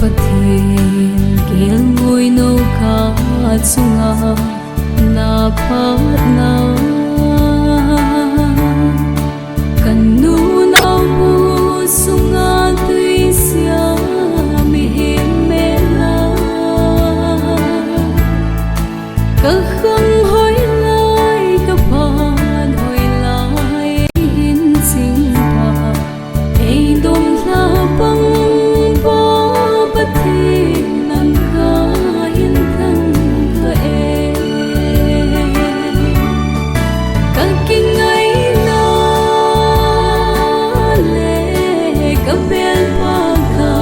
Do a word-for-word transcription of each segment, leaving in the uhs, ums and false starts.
Pathen kelngoi nou ka chunga na phatna, ka nu nau bu sunga tuisia mihem mela, ka khang hoi lai, ka phat hoi lai, hin ching pha. Ei dom lha pang pa Pathen nang ka hin thangvah e. Ka kingaina le ka pelpa ka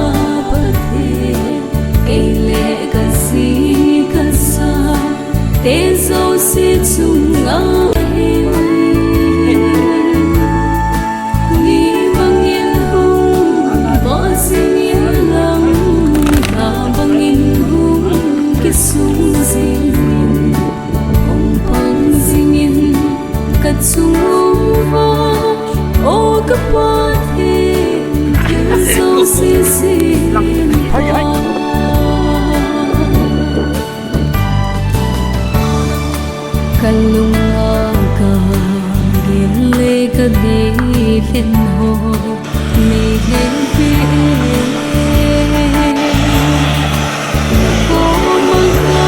Pathen, kei le ka ji ka sa te jouse chunga hin, ni bangin hung vah jing in lang, la bangin hung kisung jing in, hung pang jing in ka chung uva, o ka Pathen, thil jouse sempa. Ka lung a ka gel le ka deilhen ho nei hehpih e. Na koma ka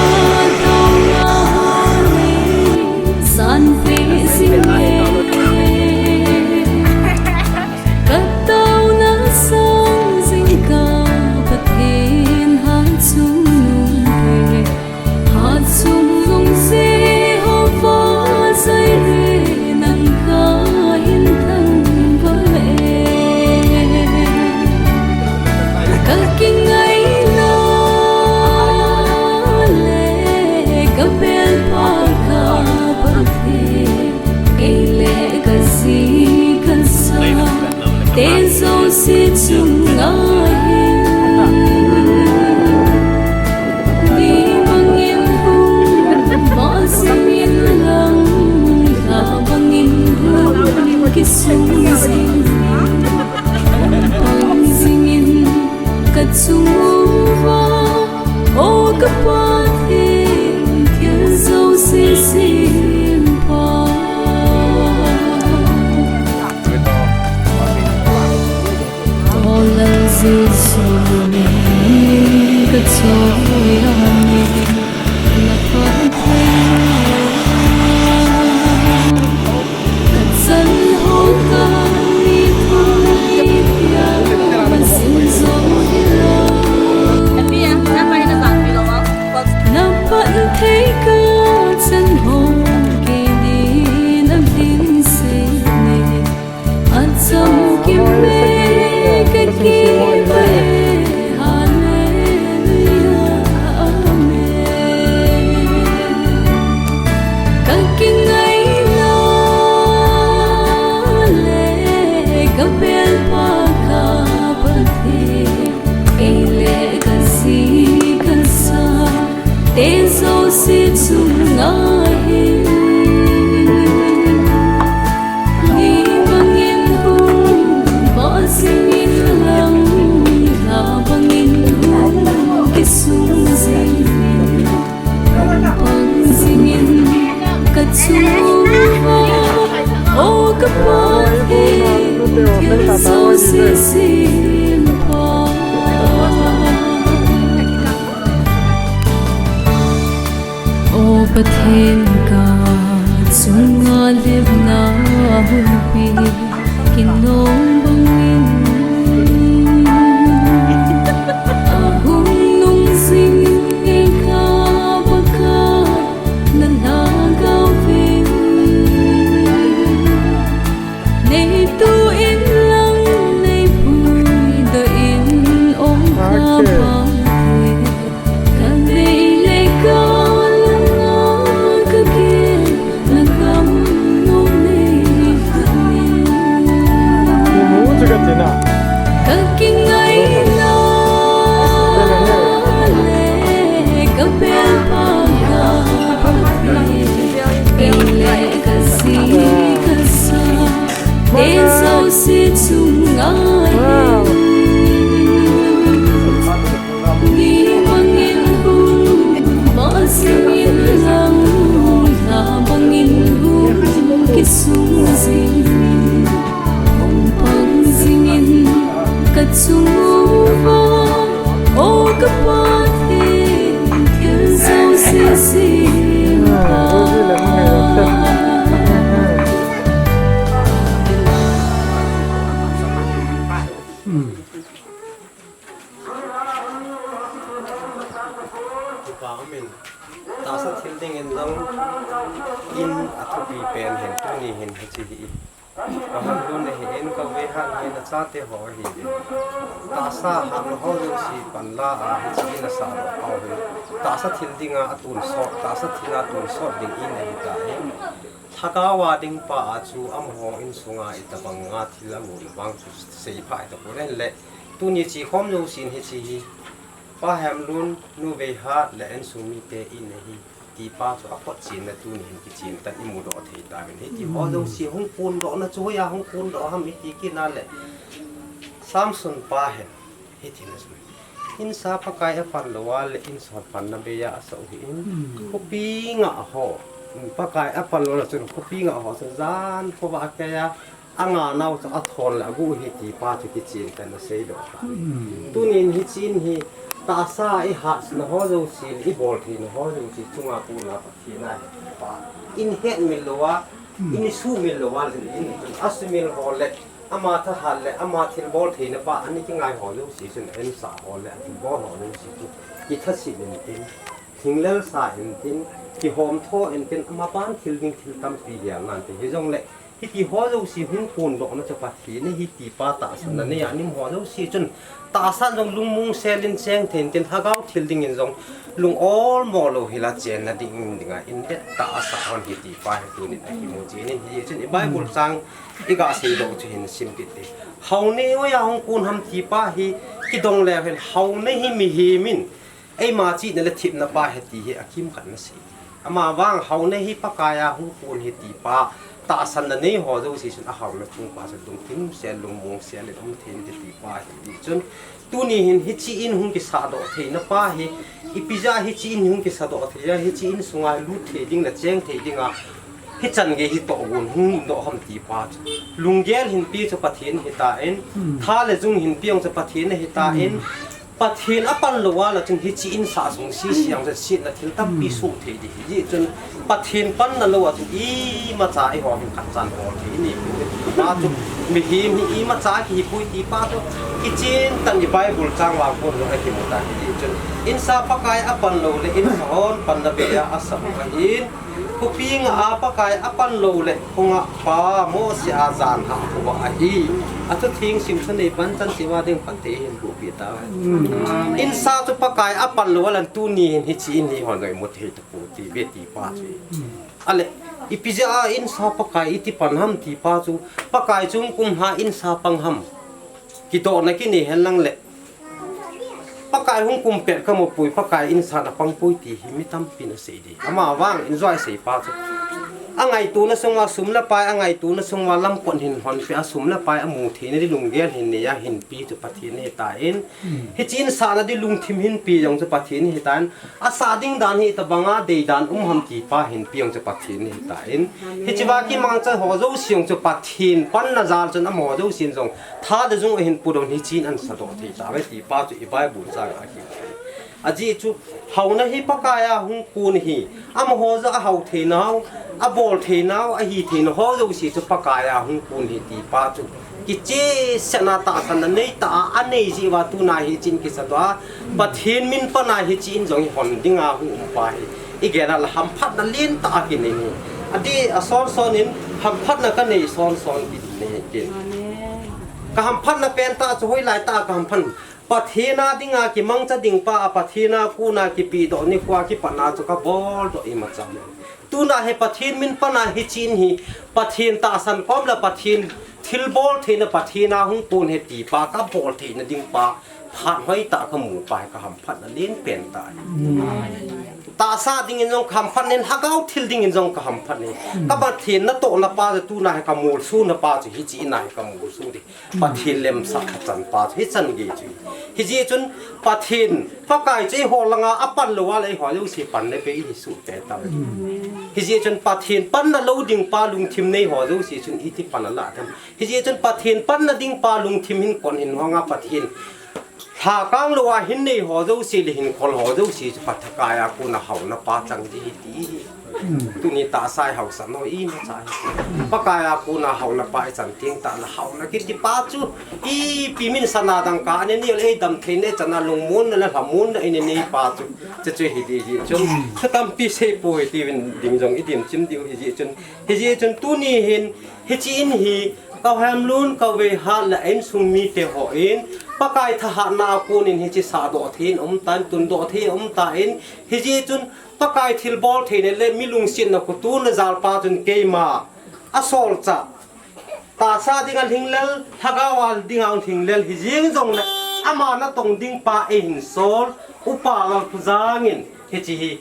taona ho nei sanpeh jing e. Ka taona sang jing ka Pathen, hatchungnung pe, hatchungnung Jehovah Jireh nang ka hin thangvah e. Ka kingaina le ka pelpa ka Pathen, kei le ka ji ka sa te jouse chunga hin, ni bangin hung vah jing in lang, la bangin hung kisung jing in, hung pang jing in ka chung uva, o ka Pathen, thil jouse sempa. O Lal Jesu, nangin ka choi a, na phatthei ka chan ho ka ni thum ni pia ka sin jo hi lo. Na phatthei ka chan ho kei din a ding se ne. Achamkim e ka kipah e, Hallelujah, Amen. Ka kingaina le ka pelpa ka Pathen, kei le ka ji ka sa te jouse chunga hin, ni bangin hung vah jing in lang, la bangin hung kisung jing in, hung pang jing in ka chung uva, o ka Pathen, thil jouse sempa. O Pathen, ka chunga lemna hunpi kinong bangin, ahung nung jing e ka baka na lhagao vin. Nei tu in lang nei puidoh in, o ka Pathen. Ka nei le ka langa ka gel, na gam nom nei khat in. Ka Pathen, thil jouse sel pa. Kipa umin. Tahsa thil dingin jong in a thupi pen hin tuni hin hiche hi. Ka Hamlun ahin, ka Veihat ahin, achate ho ahin. Tahsa hatna ho jouse panla a hiche in asah doh pau hi. Tahsa thil dinga atonsot, tahsa thila tonsot ding in ahitan. Lhagao a ding pa a chu amaho insunga itobanga thil amu vang chu seipha itapon le. Tuni chekhom jousen hiche hi Pa Hamlun, Nu Veihat le insung mite in ahi, tipa chu apotchenna tuni hin kichen tan imudoh thei tauvin. Hiti ho jouse hung phondohna chu hoiya hung phondoh ham iti kit na le, Samson pa hin hitin asei. Insa Pakai apan lou a le insung panna beiya asah u ahin. Khopi ngah ho, Pakai apan lou a chun khopi ngah ho chun jan khovah a keiya anganau chu athon le agu hi tipa chu kichen tan aseidoh tai. Tunin hiche in hi tahsa ihatna ho jouse, ibol theina ho jouse chunga kona Pathen ahi tipa in hetmil lou a, in sumil lou a, in asumil ho le, ama thahat le, ama thilbol theina pa, ani kingai ho jouse chun, insah ho le, athilbol ho jouse chu kithasit intin, thinglel sa intin, kihomtho intin, amapan thil ding thil tampi gel nante. Hijongle, hiti ho jouse hung phondohna chu Pathen ahi tipa tahsanna neiya um ho jouse chun tahsan jong lungmong sel in cheng thei intin, lhagao thil dingin jong lung olmo lou hila chenna ding dinga in le tahsa hon hi tipa hi tunin akimu chen in, hichun i Bible chang iga seidoh chu hin sim kit te. Haonei hoiya hung phon ham tipa hi kidong leu hen, haonei hi mihem in eima chihna le thepna pa ahi ti hi akimkhat in asei. Amavang haonei hi Pakai a hung phon ahi tipa tahsanna nei ho jouse chun ahaona chungpa chun lungthim sel, lungmong sel in um thei inte tipa ahi ti chun, tuni hin hiche in hung kisahdoh theina pa hi, ipi jeh a hiche in hung kisahdoh thei a, hiche insunga lut thei ding le cheng thei dinga hichan gei hi tohgon hung doh ham tipa chu, lunggel hinpe chu Pathen ahitan, tha le jung hinpe jong chu Pathen ahitan, Pathen apan lou a le chun hiche insah sung sese jong chun setna thil tampi soh thei ding ahi. Hijeh chun Pathen panna lou a chun imacha eiho hin khatcha bol thei inei pouve. Ama chu mihem hi imacha kihi poi tipa chu kichen tan in Bible chang vang kon jong akimu tai. Hijeh chun insa Pakai apan lou le insah hon panna beiya asah u ahin, khopi ngah a Pakai apan lou le khongah pa Mose a jan hah khovah ahi. Athutheng simthu nei pan chan sema ding Pathen in loupi tauhen. Insa chu Pakai apan lou a le tuni hin hiche in hi hon jong imu thei tapou ti ve tipa chu. Ale, ipi jeh a insa Pakai iti pan ham tipa chu, Pakai chung kum ha insa pang ham. Kidohna kinei henlang le, Pakai hung kum pet kamu poi, Pakai insa na pang poi ti hi mi tampin asei ding. Amavang in joi seipa chu, angaitona sunga sum le pai, angaitona sunga lamkot hin honpeh a sum le pai amu theina ding lunggel hin neiya hinpe chu Pathen ahitan, hiche insahna ding lungthim hinpe jong chu Pathen ahitan, asah ding dan hi itobanga dei dan um ham tipa hinpe jong chu Pathen ahitan, hichea kimangcha ho jouse jong chu Pathen panna jal chun amaho jousen jong tha le jung ahin put un hiche in asadoh thei tauve tipa chu i Bible chang a kimu. Ajeh chu haona hi Pakai a hung kon ahi, amaho jong ahao theinau, abol theinau, ahi theinau ho jouse chu Pakai a hung kon ahi tipa chu kichehsetna tahsanna neitah a anei jeh uva tuna hiche in kisadoh a, Pathen min pan a hiche in jong ihon dinga hung um pa hi igel a le hamphatna lentah a kinei ahi. Adeh a sonson in hamphatna kanei sonson kinei ahi. Ka hamphatna pentah chu hoilai tah a ka hamphat, Pathen a dinga kimangcha ding pa a Pathen a kona kipehdoh nikhoa kipat a chu kabol doh imacha. Tuna hi Pathen min pan a hiche in hi Pathen tahsan kom le Pathen thilbol theina Pathen a hung kon ahi tipa kabol theina ding pa phat hoitah kamu pa hi ka hamphatna len pentah ahi. Tahsa dingin jong ka hamphat in, lhagao thil dingin jong ka hamphat in. Ka Pathen natohna pa chu tuna hi kamolsona pa chu hiche in a hi kamolso ding. Pathen lemsah achan pa chu hichan gei chu. Hijeh chun Pathen, Pakai chu eiho langa apan lou a le eiho jouse panna bei ihi soh tauve. Hijeh chun Pathen panna lou ding pa lungthim nei ho jouse chun iti pan alah dem. Hijeh chun Pathen panna ding pa lungthim hin kon hin hong a Pathen Tha kang lou a hin nei ho jouse le hin khol ho jouse chu Pakai a kona haona pa chang ji hi ti hi. Tuni tahsa i haosa nau imacha hi. Pakai a kona haona pa i chan teng tah le haona kiti pa chu ipi min sana dangka a nei le eidam theina i chan a lungmonna le lhamonna i nei pa chu. Chuchu hi di hi chun. Ka tampi sei poi ti vin ding jong i dim chim diu hi ji chun. Hi ji chun tuni hin Hiche in hi, Kauhemlun, Kauveihat le a insung mite hon, Pakai thahatna a konin hiche sahdoh thei in um tan, tundoh thei in um tan, hijeh chun Pakai thilbol theina le mi lungsetna kho tuna jalpa chun keima a solchah tahsa dinga lhinglel, lhagao a dinga lhinglel hijeng jongle ama natong ding pa eihin sol, Upa Lalphujang in hiche hi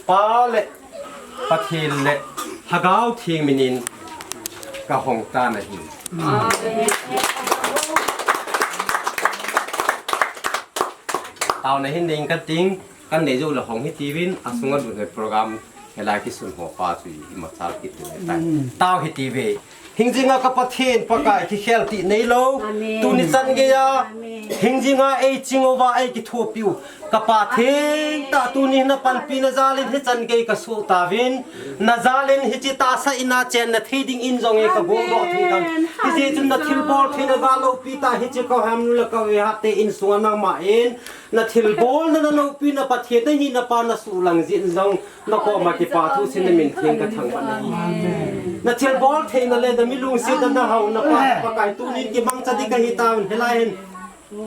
Pa le Pathen le Lhagao Theng minin ka hong tan ahi. Taona hin ding ka ting, kan nei jou le hong hi tiuvin, asunga lut le program, helai kisun ho pa chu i machal kit tu tai. Tao hi tiuve. Hingjinga ka Pathen Pakai kikhel tih neilou. Amen. Tuni chan geiya. Amen. Hingjinga ei chingouva ei kithopiu. Ka Pa thengtah tuni na panpina jalin hichan gei ka soh tauvin. Na jalin hiche tahsa ina chenna thei dingin jong ei ka gongdoh thei tan. Amen. Hijeh chun na thilbol theina ga loupi tah hiche Kauhemlun le Kauveihat te insunga nangman. Na thilbolna na loupina Pathen na hina pa na suhlang jeh in jong. Na koma kipa thusim na min theng ka thangvah nahi. Na thilbol theina le na mi lungsetna na haona pa, Pakai tunin kimangcha ding ka hi tauvin helai hin.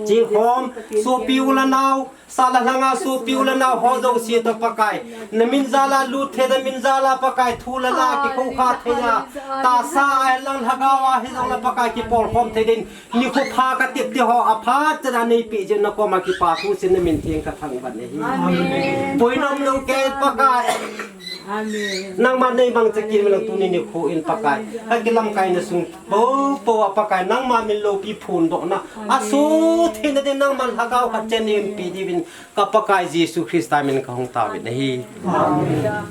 Chingkhom, sopi u le nao, sah le lhanga sopi u le nao ho jouse toh Pakai. Na min jala lut thei, na min jala Pakai thu le la kikhoukhah thei a. Tahsa a hilang lhagao a hijongle Pakai kipolkhom thei din. Nikho pha ka tepte ho aphat chan a neipeh jeh in na koma kipa thusim na min theng ka thangvah nahi. Amen. Poinom lou kei Pakai. Amen. Nangma nei mangcha kit lou tuni nikho in Pakai. Ka kilamkaina sung popo a Pakai nangma min loupi phondohna. Amen. Asoh theina din nangman lhagao khat chan neipe diuvin ka Pakai Jesu Christa min ka hong taovin ahi. Amen.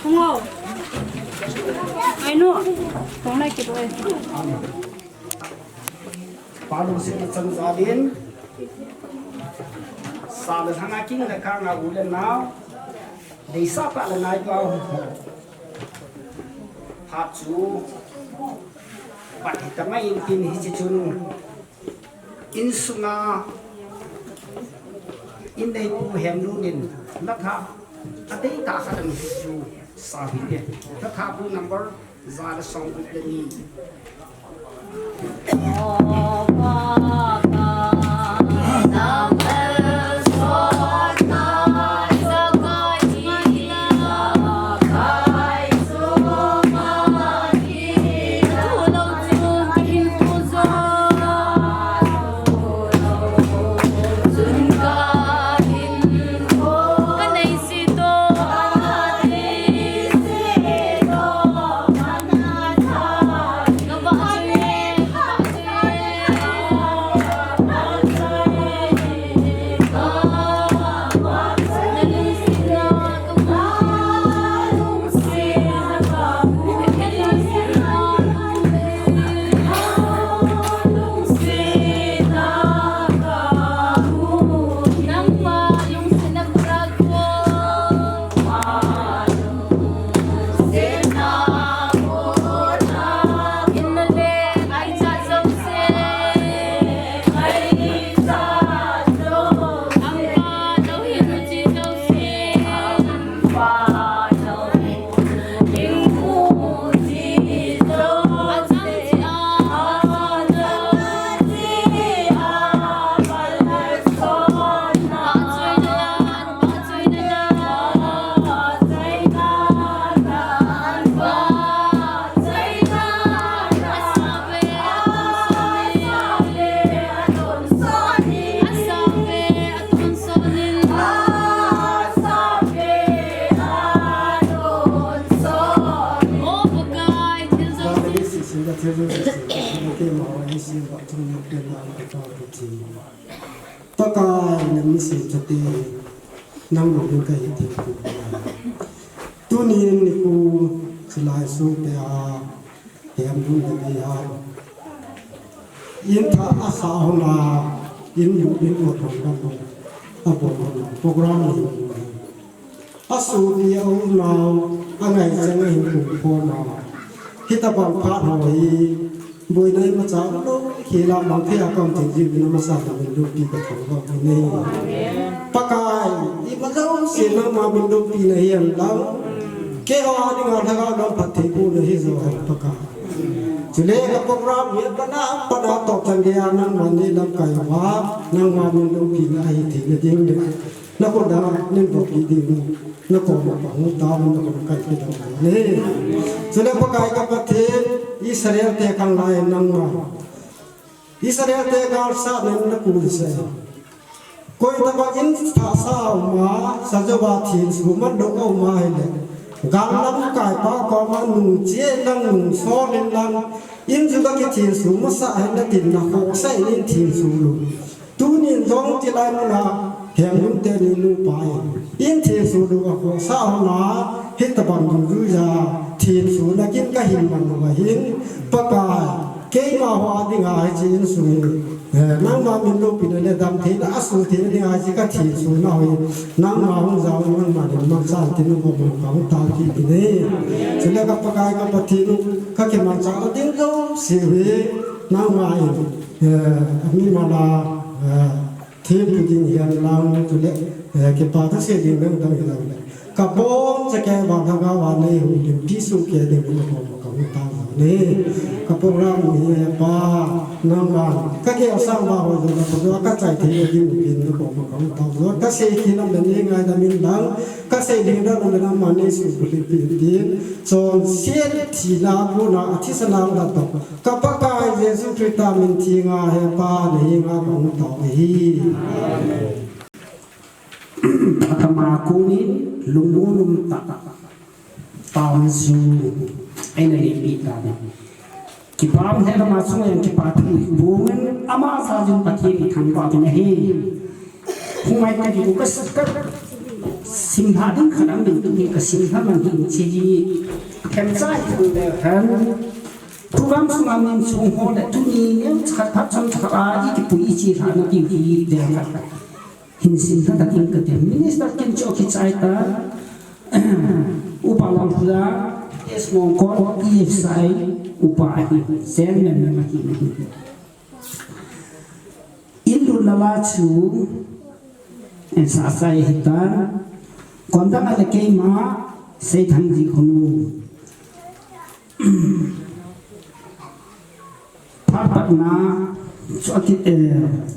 Tungo. Ai nu. Tung lai kit oi. Pa lungsetna chang jalin. Sah le lhanga king le kang a u le nao. Deisah tah le ngailutah ho. Phat chu. Pat hitamai in tin hiche chun. Insunga, inneipu Hemlun in, natha, adeitah khat ahin chu, sa hite, nathapu number, ja le somgup le ni. Pakai, nang nisim chate, nang lungin kahi thei. Tunin nikho silai sung te a, hem dun le bei a. In thah a sa hon a, in yu in ot hon a, a bol hon a, program ni. A sopi a unau, a ngaicha ngaicha hin kum khom a. Hitabang phat ho hi, boina imacha umlou, khel a mang thei a kaum thei jiuvin amasa le min loupi ka thangvah u ahi. Pakai, imacha umse nangma min loupina hihen lang. Keiho a dinga lhagao lam phattheibohna hijo hen Pakai. Chule ka program hi apatna, apatna toh chan geiya nangman neilamkai uva, nangma min loupina ahi theina ding le. Nakhut a neivohpi ding, nakoma kahung tao, nakoma kahin pe ding ahi. Chule Pakai ka Pathen, Israel te khanglai nangma. Israel te galsatna in napuisah e. Koi tabang in thahsa a um a, sajouva thenso manlou a um ahile, gal lamkaipa koma nungche in lang, nungsol in lang, in jong kithenso masa hen natin, nakhohsah in thenso lou. Tunin jong chulai muna Hemlun teni nupa in, in thenso lou a khohsah hon a, hitabang dungjuiya thensona kin kahin man uva hin, Pakai, keima hoa dinga hiche insung hi, eh, nangma min loupina le damtheina, a soh theina dinga hiche ka thensona hi, nangma hung jao, nangma dinga mangchan tin, nangma mun kahung tao kit in ahi. Chule ka Pakai ka Pathen u, ka kimanchah ding jouse hi, nangma in, eh, mimal a, eh, thempu ding hihen lang, chule, eh, kipa thusei ding dang dang hijongle, kabonchauva lhagao a neihoulimpi sohkei ding in nakoma kahung tao uve. Ka program u hi, He Pa, nangman ka gel sang uva ho jong ka program ka chai thei ding in nakoma kahung tao uve. Ka sei kit nom le neingaidam in lang, ka sei ding dan nom le nangman neisuhbulhit peh in tin, chonset thina kona a thisan lang la toh, ka Pakai Jesu Christa min theng a, He Pa, nahenga kahung tao ahi. Athama konin lungmong um tah taona chu eina neipeh tan ahi. Kipa um lheh lama chunga jong kipa thu hi pum in, ama jal in Pathen ithangvah uvin ahi. Hungai kati u ka, ka simlha ding khat aum in, tuni ka simlha man hi in che hi. Themcha hi thang le han. Program sunga min sung ho le tuni neocha khat phat chomcha khat a ikipui ichelhah na diu hi le khat. Hin simlha takin kate, Minister kin chu kichai ta, Upa Lalphula, S Mongkot, E F C I, Upa ahi, Chairman na ahi, ahi. In lutna la chu, eh, sasa ahi ta, kondang a le keima, Seithangji Khonu. Phat patna chu aki, eh,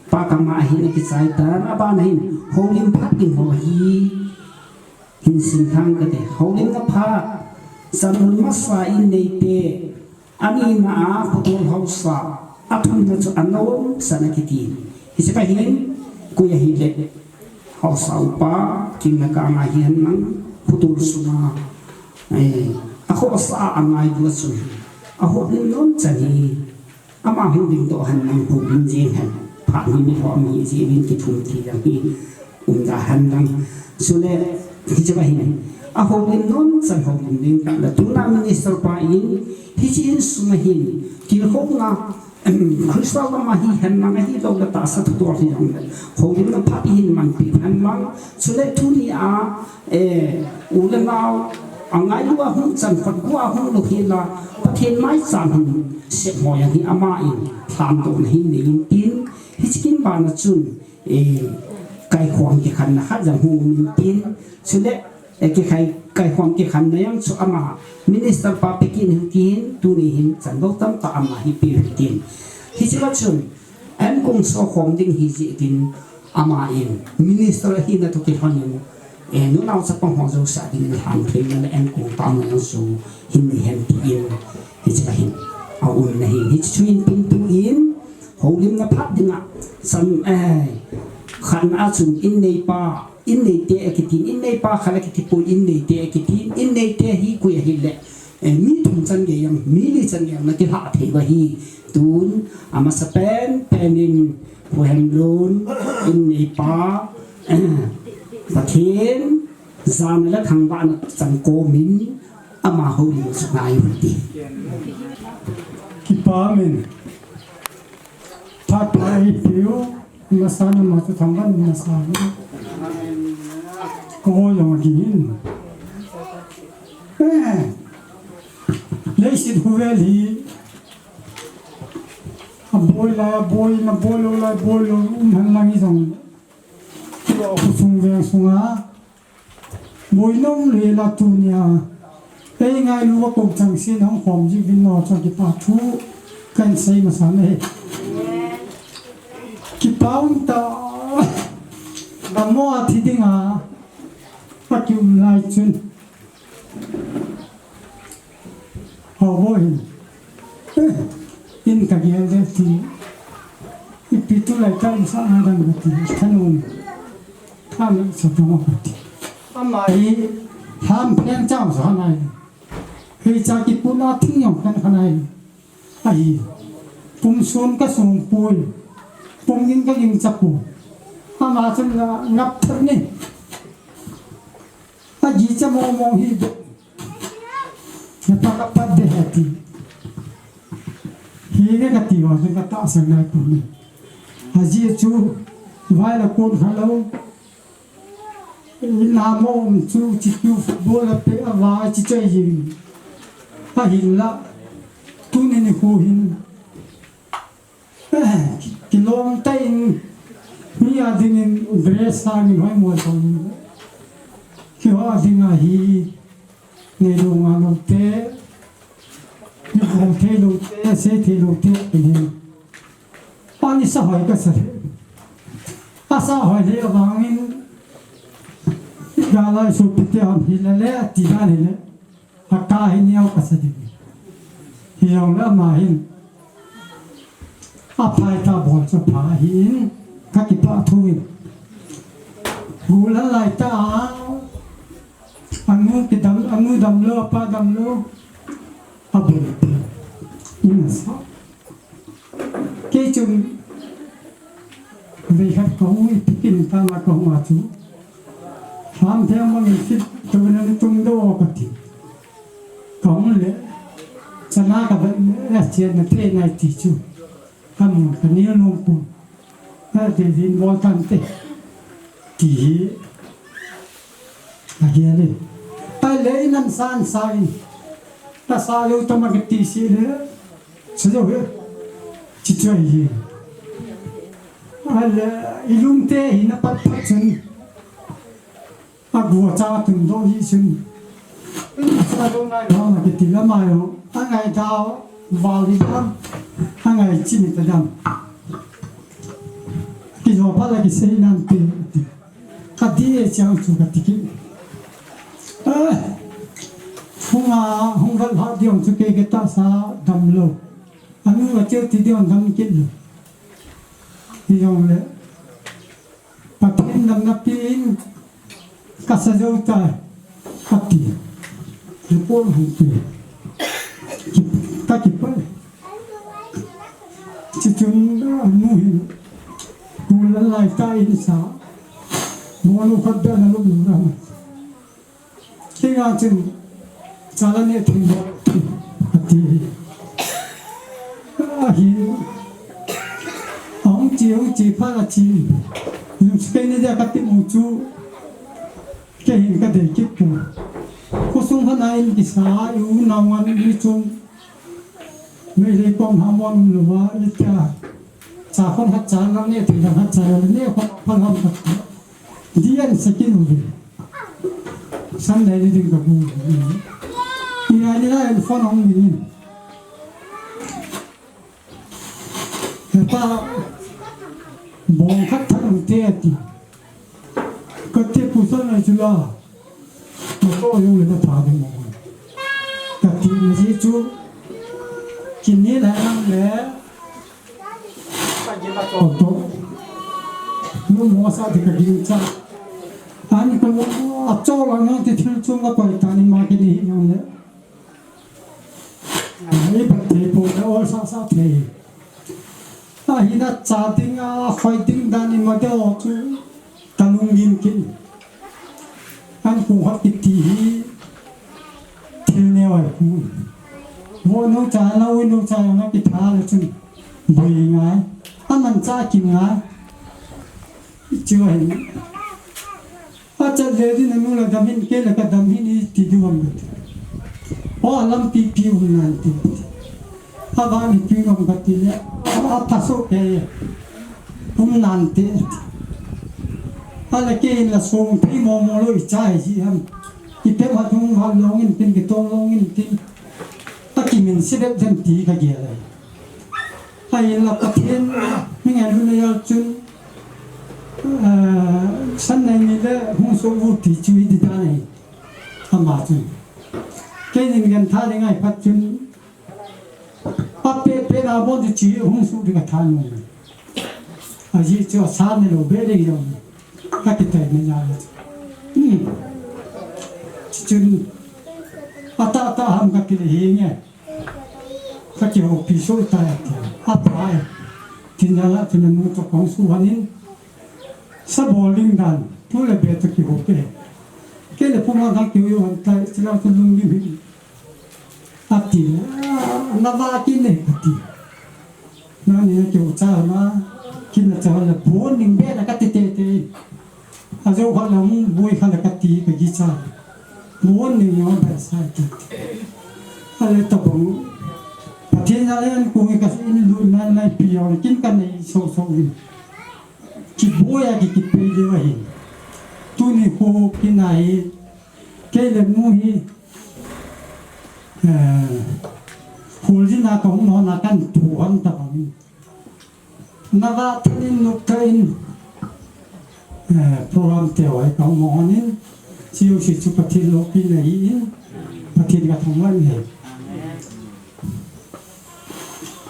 pa kama hin akichai tan, abana hin houlim phat ding ho hi hin simlhang kate, houlimna phat, chanhol masa in neite, anina a khotol haosa, athumna chu anom san akiti. Hiche pa hin, koi ahile, haosa upa, kingna kanga hihen lang, khotol sunga, eh, akhohsa a angai dua chu, ahoulim nom chan hi, ama hung dingdoh hen lang, houlim jeng hen, phat hi mi lhom hi jeng in kithum thei jeng hi, umda hen lang. Chule, hiche pa hin, ahoulim nom chan houlim ding tah le, tuna minister pa in, hiche insung a hin, tilkhouna, Christa lama hihen lang ahilou le tahsa thudol hijongle, houlimna phat ihin manpi hen lang, chule tuni a, eh, u le nao, angailu a hung chan, kotgu a hung lou hel a, Pathen maicham hin sep ho jong hi ama in lhamdohna hin nei in tin, hiche kin bana chun, eh, kaikhom kikhenna khat jong hung um in tin, chule, eh, kikhai, kaikhom kikhenna jong chu ama, minister pa pe kit in tin, tuni hin chanlou tamtah ama hi pe u hitin. Hiche pa chun, ankong sokhom ding ahi jeh in, ama in, minister ahina toh kilhon in, eh, nunao chapang ho jouse a ding in lham theina le ankong taona jong chu hin nei hen tin, hiche pa hin, aumna hin, hiche chu in pin tun, houlimna phat dinga, chan, eh, khatna a chun in neipa, in neite akitin, in neipa khat akiti poi, in neite akitin, in neite hi koi ahile, Eh, mi thum chan gei jong, mi li chan gei jong na kilha thei uva ahi. Tun, amasa pen, pen in, Pu Hemlun, in neipa, Pathen, jana le thangvahna chang komin, ama houlim u chu ngai u hite. Kipa min. Phat pha eipeu, masa na ma chu thangvah masa. Ko jong ahi in. Eh. Leiset khovel hi. Aboi lai, aboi, na boi lou lai, boi lou, um hen lang hi jong. Kilo khosung veng sunga. Boi nom le la tunia. Ei ngailu va ko chang sin hung khom ji vin no cho kipa thu. Kan sei masa ne. Kipa um ta. Ba mo a thi dinga. Pa ki um lai chun. Ho bo hin. Eh, in ka gel de ti. Ipi tulai ta in sa na dang ti. Thanun. Thanun sa tong ka ti. Ama hi ham phen chang sa nai. Hei cha kipuna thing yong kan khanai. Ahi. Pum sun ka sung pui. Pum ging ka ging cha pu. Ama chun na ngap thar ni. Aji cha mo mo hi de. Napa ka pat de hati. Hi ne kati ho, ka tahsan nai pu ni. Aji chu, vai la kon kha lou. Ina mo um chu, chi chu, football a pe a va, chi chai jing. Ahin la, tuni nikho hin. Kilom tah in, mi a dingin dress sangin hoimo tah in. Keiho a dinga hi, neilou ngalou te, nibol theilou te, sei theilou te, ahi. Ani sa hoi kasa le. Asa hoi le avangin, galai sopi te ham hi le le, ati dan hi le. Aka hi neo kasa ding. Hijongle ama hin. Aphai ta bol chu pha ahin. Ka kipah thu in. Gul a lai ta a. Anu kidam, anu damlou, apa damlou. Abul. Ina sa. Kei chun, vei khat kahung, ipi kin tama kahung a chu. Ham theng bangin fit, tuna ni tung do kati. Kahung le, chana kavet le, S T N na te nai ti chu. Kamu, kanel nom pon. Ati din bol tante. Ti hi. Ahi le. Pai le in an san sa in. Ta sa lou tama kati si le. Sa jo he. Chi choi hi. Ale, ilungte hi na pat pat chun. Agu cha tun do hi chun. Sa do ngai do na kiti la mai ho. Angai da val hi dam. Angai chini ta dam. Kijo pa la kisei nante. Kati e chang chu kati ki. Eh. Hung a, hung val ha diong chu kei ke tahsa damlou. Anu a cheu ti diong dam kit lou. Hijongle. Pathen damna pen kasa jou tai, kati. Report hung pi. Ki, kakipah. Chuchun anu hin. Gul a lai ta in sa. Bonu khat da na lum lum ra. Kei nga chun, chala ne thei bol, ati. Ahin, ahung chi, hung chi, phat achi. Lungspei ne dia kati mu chu, kei hin kadei kit pu. Khosung hana in kisa, i u nao ngan ni chung. Meitei kom ha mon lou va, i tia. Cha khon hat cha lam ne, thei lam hat cha lam ne, khon pha lam khat. Di an sekin u ve. San dai ni ding ka bu. Ni ai ni la en phone ong ni. He pa, bong khat than ong te ati. Kati pu san ai chu la. Motor jong le na pha ding mo. Kati na ji chu. Kin ni la nang le. Ka ji la to to. Nu mo sa de ka ding cha. Ani ko a cho la nang te thil chung ka koi ta ni ma ke ni hi nang le. Ipat thei poi, na ol sasa thei. Ahina cha ding a, khoi ding dan ima deu chu, kalung gim kit. An hu hot kiti hi, thil neo ai hu. Vo nu cha, na u nu cha, na kitha le chun, boi ngai. Aman cha kim ngai. Chu hin. Achat ve ding nanu la dam hin, kei la kadam hin iti diu ham kati. O, alampi pi um nante. Avang ipi um ham kati le, a, aphaso kei. Um nante. Ala kei la song thei mo mo lou icha hi ham. Ipi ham dung ham long in tin, kitong long in tin. Akimin se bep dem ti kagel ai. Ahinla Pathen, mi ngai luna jal chun, ah, san nei ni le hung soh u ti chu hiti dan ahi. Ama chun. Keinin gantha ding ahi phat chun, apeh peh na bon chu chi hung soh ding atha nung. Ajeh chu asa ne lou be ding jong. Akitai na jal. Hmm. Chun, ata ata ham kati le hi nge. Kakihoupi soh tai ati. Aphai. Tin jala tin anu toh kahung suhan in. Sa bol ding dan. Tu le be toh kihoupi. Kei le puma kakihou han tai. Chila tu lungding hi. Ati. Ah, na va kine ati. Nani na kihou cha ma. Kina cha la bon ding be la kati tete. Ajo kha la hung boi kha la kati kagicha. Bon ni ni ma ba sa ti. Ale tabang. Pathen a le an ko ka in lu na na pi yo kin ka nei so so in. Kiboi a ki kipe le wa hin. Tuni ko kinai. Kei le nu hi. Eh, hul jin a kahung lhon a kan tu hon tabang. Na va thanin nop tah in, eh, program te hoi kahung mo hon in, C O C chu Pathen loupina ahi in, Pathen kathangvah in ahi.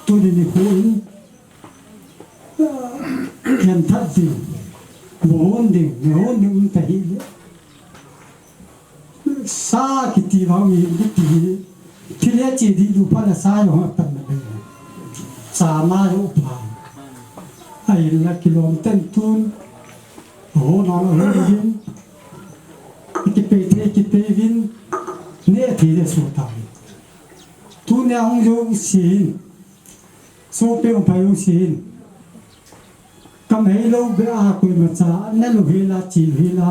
Tuni nikho in, eh, ganthat ding, mo hon ding, me hon ding um ta hih le. Sa kiti vang mi kiti. Thil le che di lu pha la sa jong apan na be. Sa ma jong pha. Ahinla kilom ten tun. Ho na ho hin. Kipei thei kipei vin. Ne thei le so ta. Tunia hung jo sin. Sopi hung pai jo sin. Kam hei lou be a koima cha, na lou hi la, chi lou hi la.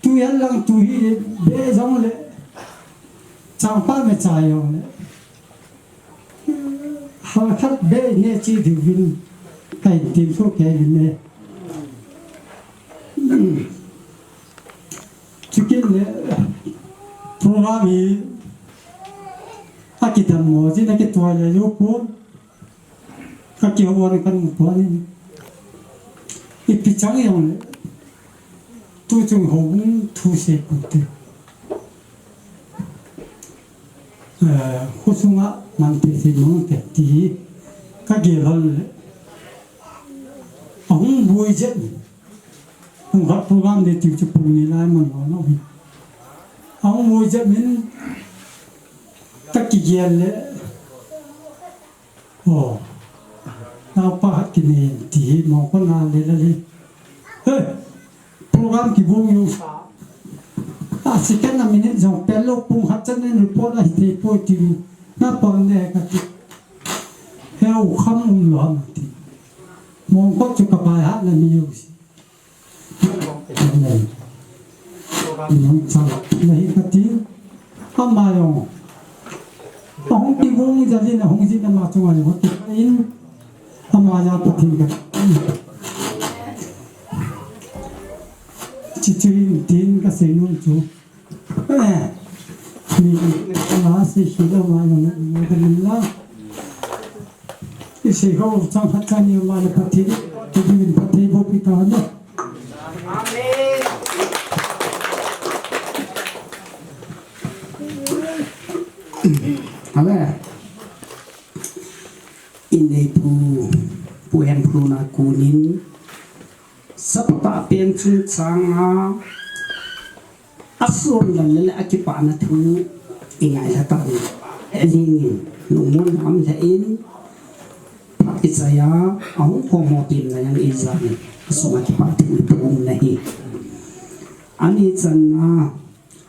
Tu yan lang tu hi le, be jong le. Changpa me cha jong le. Hal khat be ne chi diu vin. Kai tim so ke vin ne. Chukin le, program hi, akidam mo, jin akituai le, yo pon. Kakihou a kan mu pon in. Ipi chang jong le. Tu chung hou thu se pute. Eh, khosunga man te se mang te ti. Kagel hon le. Ahung boi jep. Hung khat program de tiu chu pung ni lai man lo no hi. Ahung boi jep min. Kakigel le. Oh. Naopa khat kinei ti hi mo ko na le la le. He. Program kibung yo sa. A second a minute jong pel lou pung khat chan in report ahi thei poi ti. Na pang ne kati. He u kham um lou ham ti. Mo ko chu kabai hat na mi yo si. Nang chang nahi kati. Ama jong. Ahung kigong jal in ahung jin ama chunga jong kati in. Ama jal Pathen kati. Chuche in tin kasei nom chu. Eh. Ni la sei hi ama jong na ni la. Isei ho chang khat chan ni ama le Pathen. Pathen Pathen bo pi ta na. Amen. Amen. Inei pu, pu hem pu na kunin, sapa pen chungchang a, asom lal le akipana thu, ingai la ta ni. Jingin, lungmon ham jeh in, phat kichai a, ahung khom ho kim na yang ijat in, asunga kipa thu ipu um na hi. Ani channa,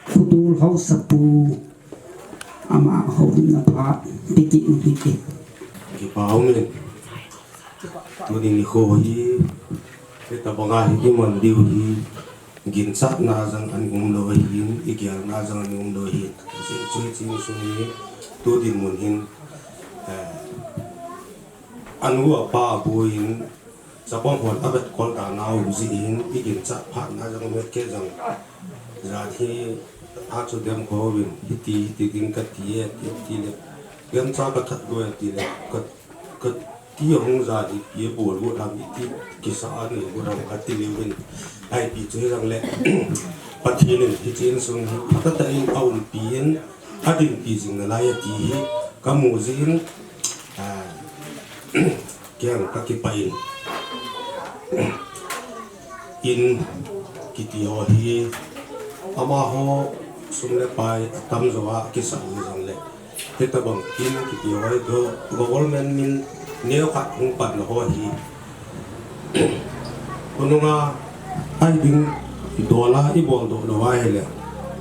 Khutol Haosapu, ama houlimna phat, piti um hite. Kipa um in, tuni nikho hi, hitabanga hi iman diu hi, ginchatna jong ana um lou ahin, igelna jong ana um lou ahin. Hiche chu hiche insung hi, tu dinmun hin, eh, anu apa abuin, chapang hon avetkol dan a um jeh hin, iginchat phatna jong um e, kei jong jan hi, achu dem kho uvin, hiti, hiti ding kati e, hiti le, gancha kathat lou e, ti le, ka, kati ahung jan ipi bol got ham, iti kisa a nei got ham kati le uvin, ipi chu hijongle, Pathen in hiche insung hi phatah in aumpi in, adinpi jing nalai ati hi kamu jeh in, ah, kei jong kakipah in, in kiti ho hi, amaho sum le pai atamjo a kisah ji jongle, hitabang in kiti ho hi go-, government min neokhat hung patna ho hi, khonunga ahi ding, dollar ibol doh lou ahile,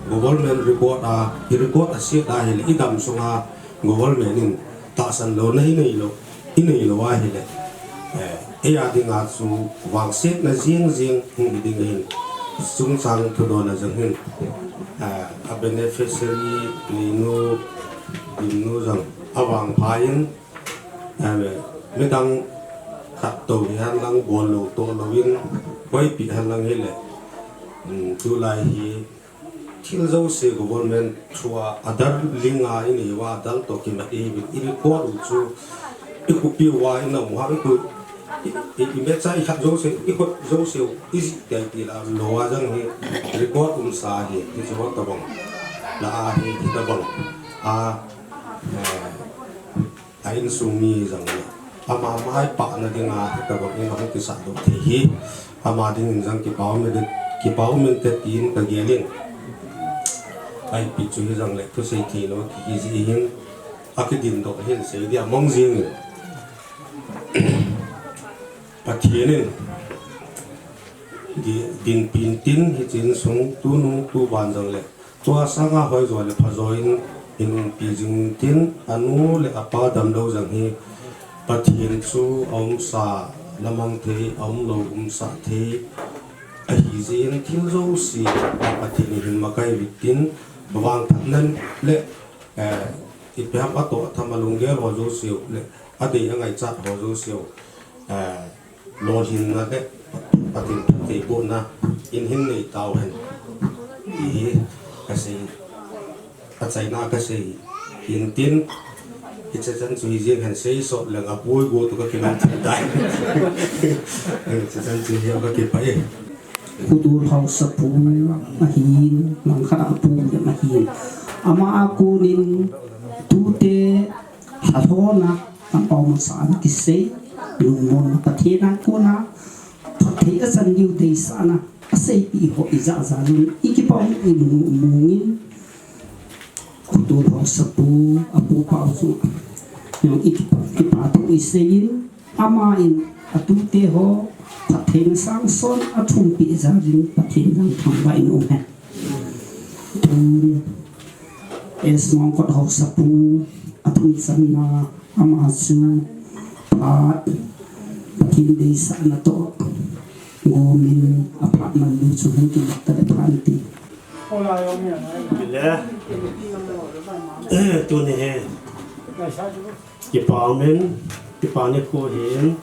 government record a, i record aset ahile, idam sunga government in tahsan louna inei lou, inei lou ahile, eh, eia dinga chu vangsetna jeng jeng hung hi ding ahin, chungchang thudol a jong hin, eh, a beneficiary neinu, dinnu jong avangpha in, eh, midang khat tou hihen lang bol lou toh louvin, koipi hen lang hile, um, tulai hi, thil jouse government through a, a darling a inei uva, adar toh kimat ihiuvin, i record u chu, i khopi uva ina um uva, i khu, i, i, i mecha i khat jouse, i khut jouse u, i jih tei ti la, lou a jong hi, record umsa hi, hiche ho tabang, la a hi, hitabang, a, eh, a insung mi jong le, ama maipahna dinga hitabang in ahung kisah doh thei hi, ama dingin jong kipa um inte, kipa um inte tin kagel in. Ipi chu hijongle, thusei thei lou kiti jeh hin, akidin doh hin sei dia mong jing in. Pathen in, di-, dinpi intin hiche insung tunu tuvan jongle, tua sanga hoijo le phajo in, in umpi jing intin, anu le apa damlou jong hi, Pathen chu aumsa lamang thei, aumlou umsah thei, ahi jeh in thil jouse, Pathen in hin makai uvin tin, vangphatna le, eh, ipi ham atoh atham alunggel ho jouse u le, adei angaichat ho jouse u, eh, lolhinna le Pathen phattheibohna in hin nei tauhen. Ti hi kasei, achaina kasei intin, hiche chan chu hijeng hen, sei sot leng apui go toh kakilom thei tai. Hiche chan chu hi kakipah e. Khutol Haosapu ahin, langkhat a apu jong ahin. Ama a konin tute lhalhona, tampao masa ana kisei, lungmonna Pathen a kona, phatthei achan diu deisahna, aseipeh ho ijat jat un, ikipa um, ilung um mong in, Khutol Haosapu, apu pau chu, jong ikipa, kipa thu isei in, ama in, atute ho, phattheina sangson, athumpeh jal in, Pathen jal thangvah in um hen. Tun, S. Ngongkot Haosapu, athum channa, ama chu phat, Pathen deisahna toh, gomin aphat man diu chu hung kimat ta le phan ti. Bile, tuni hi, kipa umin, kipa nikho hin,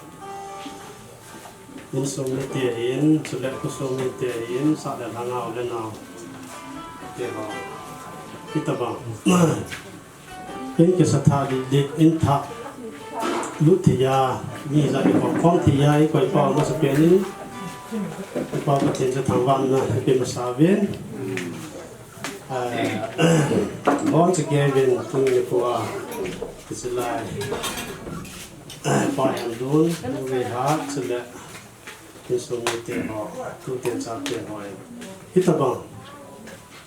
insung mite hin, chule khosung mite hin, sah le lhanga u le nao te ho. Hitabang. In kisa tha dik dik, in tha lut thei a, mi ijat in khom khom thei a, i koi pau masapen in, i Pau Pathen chu thangvahna ipe masa uvin. Eh, bon chu kei uvin tuni nikho a, kisilai. Eh, Pa Hemlun, Nu Veihat, chule insung mite ho, tute chate ho, hitabang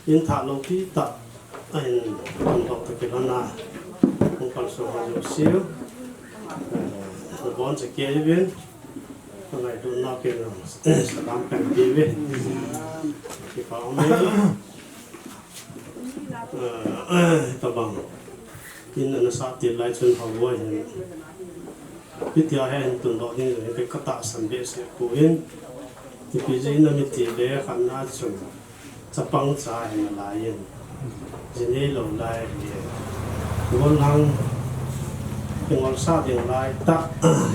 in thah loupi tah a in, in hop toh kilhon a, Kalson ho jouse, eh, nabonchauvin, ngailutna keiin salam kahin peuvin. Kipa um e. Eh, tabang in ana sah til lai chun hou ahin. Hitia hi hin tundoh ding jong hi katahsan behseh poi. Ipi jeh inem itile khatna chun chapang cha ahi nalaiyin, jinei lou lai ahi. Golhang kingolsah ding lai tah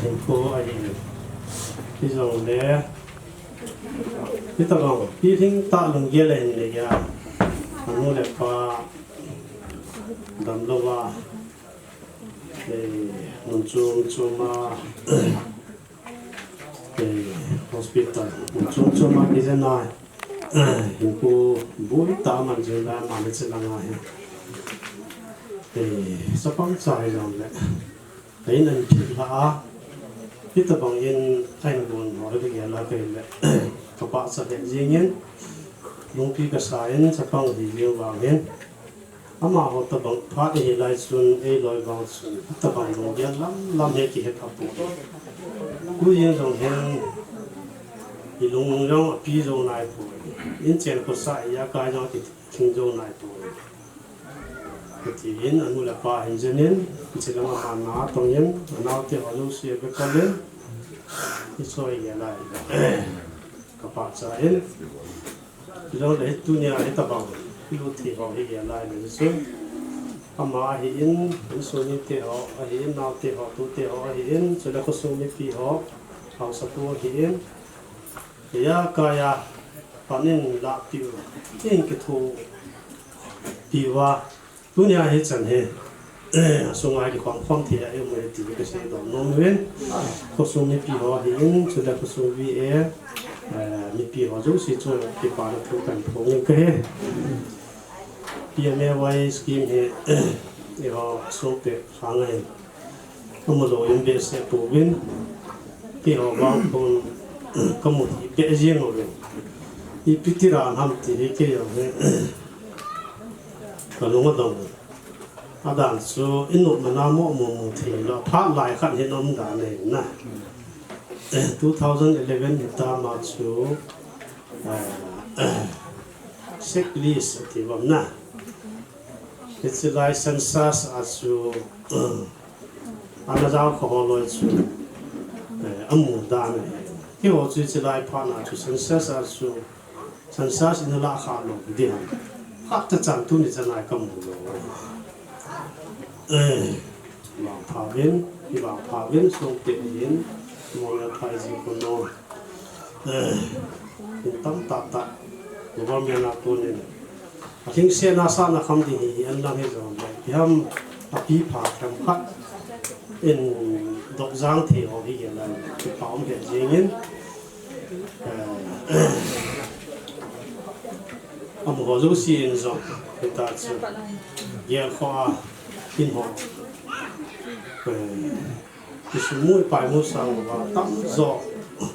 hinkho ahi. Hijongle hitabang pilhing tah lunggel ahin nei a, anu le apa damlouva, eh, mun chom choma, eh, hospital mun chom choma kijena, eh, hinkho boi tah a man jing lai, amani chelanga hi, eh, chapang cha hijongle ka in ahin phit lha a, hitabang in ahin gon ho hi kagel a kahile, kapachat lheh jengin, lungpi kasa in, chapang hi jeng vang hin, amaho tabang phat ihi lai chun, eiloi vang chun tabang lunggel lam lam hi kihe kha poi. Tujing jong hin ilung jong api jou nai poi, inchen khosah ijakai jong akithing jou nai poi. Hitin anu le apa hin jenin, hiche langa manna atongin, anaote ho jouse abekol in, hiche hi gel a, kapachat in. Hijongle tunia hitabang ilut thei ho hi gel a le chun, ama ahin, insung mite ho ahin, naote ho, tute ho ahin, chule khosung mipi ho, haosapu ahin, ijakai a pan in lahpiu, in kithopiuva, tunia hichan hi, eh, asunga kikhom khom thei a ium uve ti kaseidoh nom uvin. Khosung mipi ho ahin, chule khosung V A, eh, mipi ho jouse chunga kipana thu kahin phong in kahi. P M A Y scheme hi, eiho sopeh lhang ahin, amu lou in behseh pouvin, keiho vang khun kamu hih beh jeng uvin, ipi tia ham ti hi kei jong hi kalung adong. Adan chu inop mana mo mo mu thei lou, phat lai khat hin um dan ahi na. Two thousand eleven hitama chu, eh, checklist ati bam na. Hiche lai census a chu, ana jao kha ho loi chu, eh, amu dan ahi. Keiho chu hiche lai phat na chu census a chu, census in alah kha lou ding ham. Khat tah chan tuni chan a kamu lou. Eh, vangpha uvin, ivangpha uvin, sopeh in, mo ya phai ji ko no. Eh, in tam tah tah, government a konin alhingsetna sahna kham ding hi, hi an lang hi jong le, iham api pha themkhat in dopjang thei ho hi gel a, kipa um lheh jengin, eh, amaho jouse in jong, hita chu, gelkhoh a, in ho, eh, isum u, ipaimu sang uva, tamjo,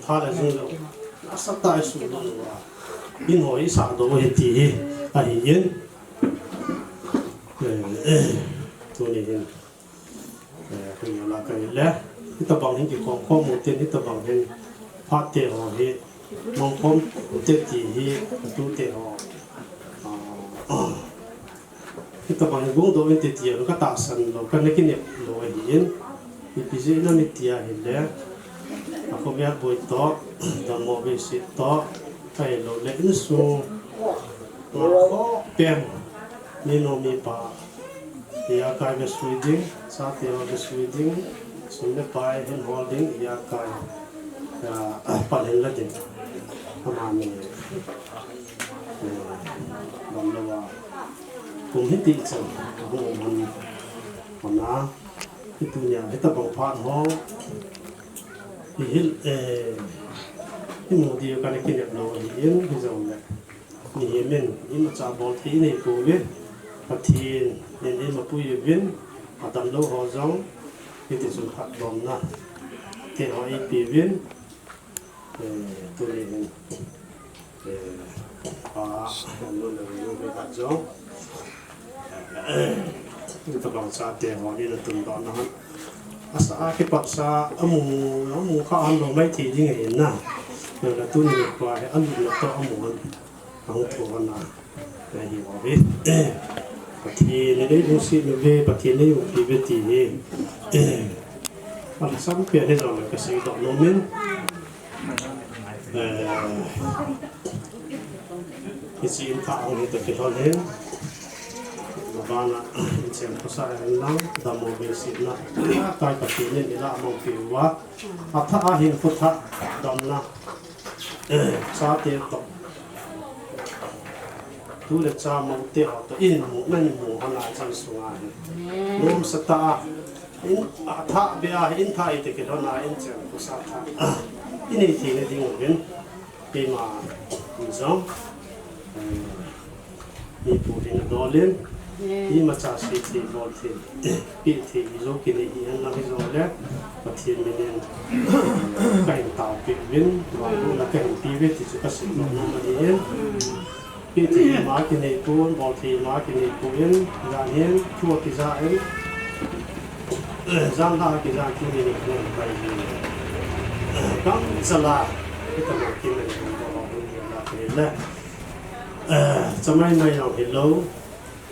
tha le jung le, nasatah a isuhlut uva, in ho isahdoh u ahi ti hi ahin, eh, eh, tuni hin, eh, koi la kahi le, hitabang hin kikhom khom u tin, hitabang hin phat te ho hi mangkhom u te ti hi, atute ho, ah, hitabang hin gongdoh inte tia katahsan lou, kana kinep lou ahin, ipi jeh inem iti ahile, akhovel boi toh, dammo behseh toh, ahilouleh insung ngah khoh pen, minu mipa ijakai vesui ding, chate ho vesui ding, sum le pai hin hol ding ijakai, ah, pan hin la ding, amani, eh, damlouva kum hiti chan ahung um hon, hon a, hitunia hitabang phat ho ihil, eh, imu diu kana kinep lou ahin, hijongle mihem in imacha bol thei inei pouve. Pathen in eimapui uvin, adamlou ho jong hiti chun phatdomna te ho eipeuvin, eh, tuni hin, eh, pa, anu le nu khat jong, eh, Tabang chate ho in atundoh na hon. Asa a kipatsa amu, amu kha amu mai thei ding ahi na. Na tuni nikho hi amu na to amu hon. Ahung thu hon a. Ahi ho hi. Pathen in eilungset uve, Pathen in eiumpi uve ti hi. Alhasam pen hijong le kaseidoh nom in. Eh, hiche in thah hung hi toh kilhon hin. Mabana, in chen khosa en lang, dammo vei sihna. Kai Pathen in ilah mong pi uva. Athah a hin khut thah damna. Eh, chate toh. Tu le cha mo te ho toh. In mu, nan mu hon a chan sunga hi. Nom sa ta a. In, athah be a, in thah ite kilhon a, in chen khosa thah. In ei thei na ding uvin. Keima, in jong. Eh, mi pu hin adol in. Imacha sei thei bol thei. Pi thei ijo kinei hi hen lang hijong le. Pathen min in. Kahin taopeh uvin. Vangbohna kahin pe uve ti chu kaseidoh nom ahi in. Pi thei ma kinei pon, bol thei ma kinei pon, jan hin, thu akija in. Jan la akija tuni nikho pai hin. Kam chala, kita ma kinei pon, bol thei ma kinei le. Eh, chamai mai jong hilou,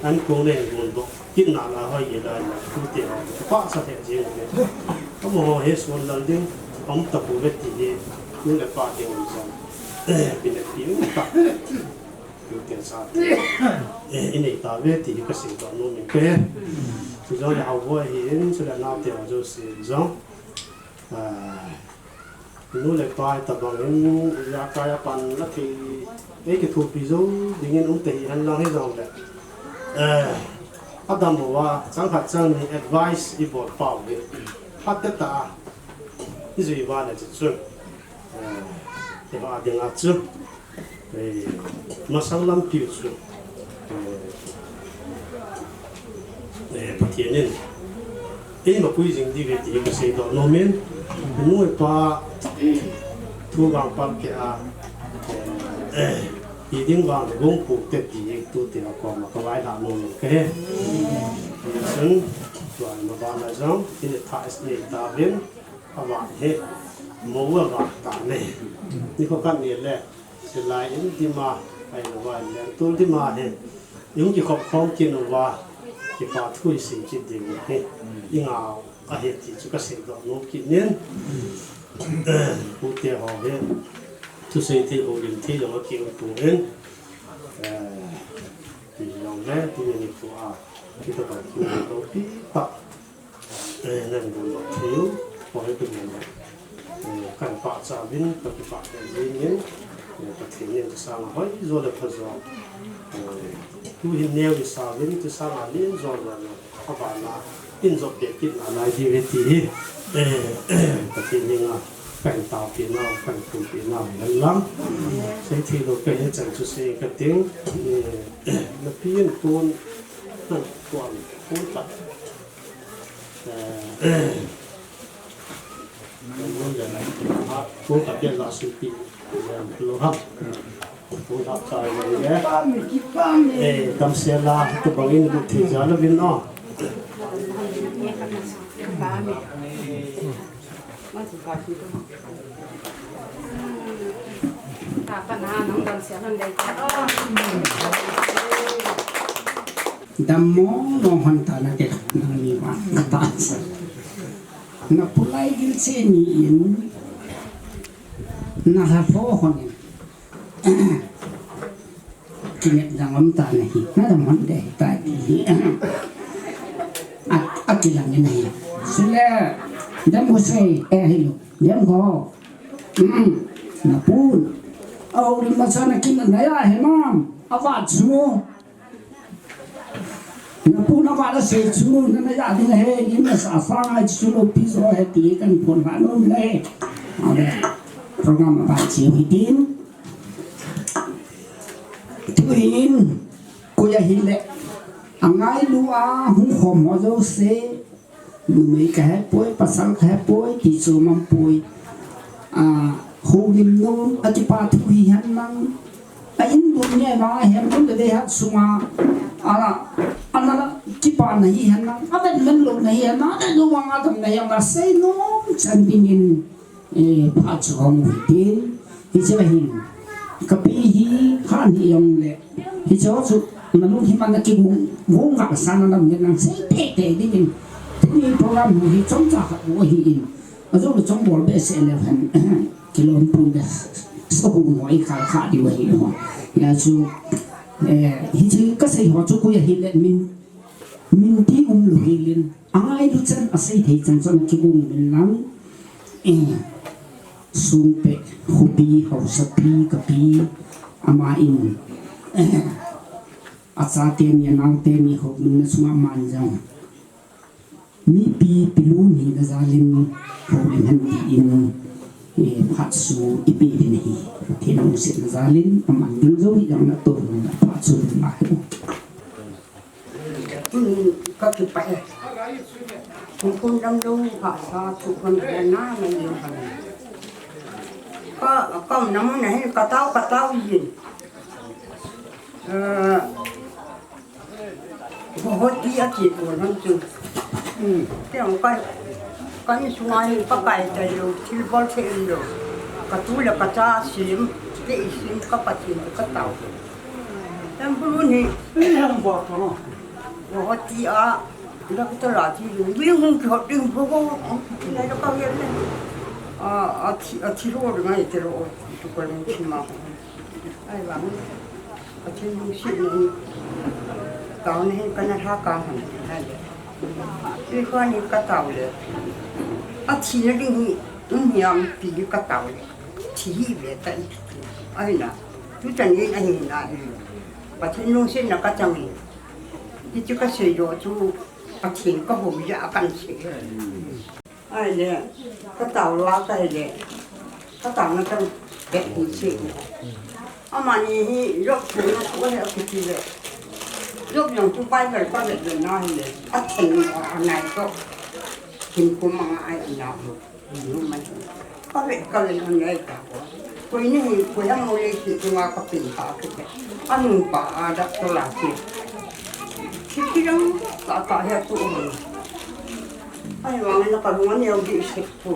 an kong nei gon doh, kit na la hoi ye la la, tu te ho, pa sa te jing le. Amo ho he son lal ding, am ta ko ve ti he, nu le pa te hon jong. Eh, pi ne pi u ta. Tu te sa te. Eh, inei ta ve ti hi kaseidoh nom in pe. Tu jong le hao bo hi in, su le nao te ho jouse jong. Ah, nu le pa tabang in, ijakai a pan la thei, ei kithopi jou ding in um te hi hen lang hijong le. Eh, adam uva, chang khat chang ni advice ibol pau hi. Phat te ta, ijui uva le chu chu. Eh, te ba ding a chu. Eh, masang lampi u chu, eh, eh, Pathen in eima pui jing diu ve ti kaseidoh nom in, nu le pa thu vang pan ke a, eh, eh, i ding vang le gong pu te ti tu te a koma kavailhah nom in kahe. Sun, tua mabana jong, in thah is nei ta vin, avat he, mo avat ta ne. Nikho khat ni le, Silai in dima, ahi lou va, Lengtul dima hi, i hung kikhop khom kit uva, kipa thu isei kit ding hi, i ngah u ahi ti chu kaseidoh nom kit in, pu te ho hi, thusei thei, houlim thei jong akium pon, eh, ti jong le, tuni nikho a, kitobang thu loupi tah. Eh, nan gon doh thei u, hoi ka gon doh. Eh, kan pachat uvin, ka kipah thei jing in, eh, Pathen in ka sang a hoi jo le pha jo. Eh, tu hin neo i sa uvin, tu sang a len jo jo jo. Abana, in jop be kit nalai diu ve ti hi. Eh, Pathen in a, kan taopi nau, kan pumpi nau, nan lang. Sei thei lou ka hi chan chu sei ka ting. Eh, na pi in tun, nan kuan, tun ta. Damsel a, tu bang in lut thei jal uvin o. Dammo, mo hon ta na ke, nang ni ma, ta. Na pulai gil che ni in, na ha ho hon in. Kinet jang om ta na hi, na dam hon de ta hi. A, a kilang in hi. Sile, dam ho sei, eh, hi lo. Dam ho. Mm, na pun. Au, ri ma sa na kin na ya he mam. Avat su. Na pu na va la sei chu, na na ya ding he, in na sa sa ngai chu lo pi so he ti kan phon ha nom le. Amen. Program a ba chi hi tin. Tu hin, ko ya hin le. Angai lu a hung khom ho jouse. Numei ka he poi, pasal ka he poi, ti chu mam poi. A, houlim nom, a kipa thu hi hen lang. a in bun nge vang a hem bun le dei hat sunga, ala, ana la kipa na hi hen na, a vet men lo na hi hen na, a vet lo vang a dam na hi hen na, sei nom chan dingin, eh, phat chu hong u hitin, hiche la hin, ka pi hi, khan hi jong le, hiche chu, na lung hi man na ki vung, vung ga sa na lam nge nang sei te te dingin, tuni program hi chomcha khat bu hi in, a jong le chom bol be se le hen, kilom pun de, so bu mo i kha kha di wa hi ho. Ya chu, eh, hiche ka sei ho chu ku ya hi le min, min ti um lu hi lin. Angai lu chan a sei thei chan chan ki um min lang. Eh, sung pe, khupi, hausa pi, ka pi, ama in. Eh, a cha te ni, a nau te ni, ho min na sunga man jang. Mipi pilun hi na jalin, ho min han ti in, eh, phat su i pe din hi. Pathen lungset na jalin, aman ding jo hi jang na to na phat su din ma hi. Tuni ka kipah e. Kum kum dang dong ha sa chu kon na na ni ha. Ka, ka na mun na hin ka tao, ka tao yin. Eh, ho ho ti a ti ko nan chu. Hmm. Te ang ka, ka ni sunga hin ka kai tai lo, thil bol thei lo. Ka tu le ka cha sim, te i sim ka Pathen ka tao. Em bu ni. Em bu ko. Ho ti a, doctor a ti lu, bi hung ki ho ding bo bo, ti na ka ngen le. A, a thi, a thi ro de ngai te ro, tu ko le chi ma. Ai vang. Pathen lungset na hi. Tao na hin ka na tha ka han. Ai le. Pi ko ni ka tao le. A thi na ding hi, um hiam pi ka tao le. Thi hi ve ta i. Ai na. Tu chan in a hin na. Pathen lungset na ka chang in. Hichu ka sei jo chu Pathen ka hou ja kan sei. Ai le, ka tao la ka hi le, ka tao na kan bet hi sei. Amani hi Job thu na thu he a kiti le. Job jong chu Bible ka vet le na hi le. A theng a, a nai to. Hin kum anga ai a na. Ka vet, ka vet hon lei ta ko. Koi ni hi, koi ham mo lei ki tunga ka pin ta ki te. Anu pa a da to la ki. Ki ki dang ka ka he tu mo. Ai wa na ka lu ni o di se tu.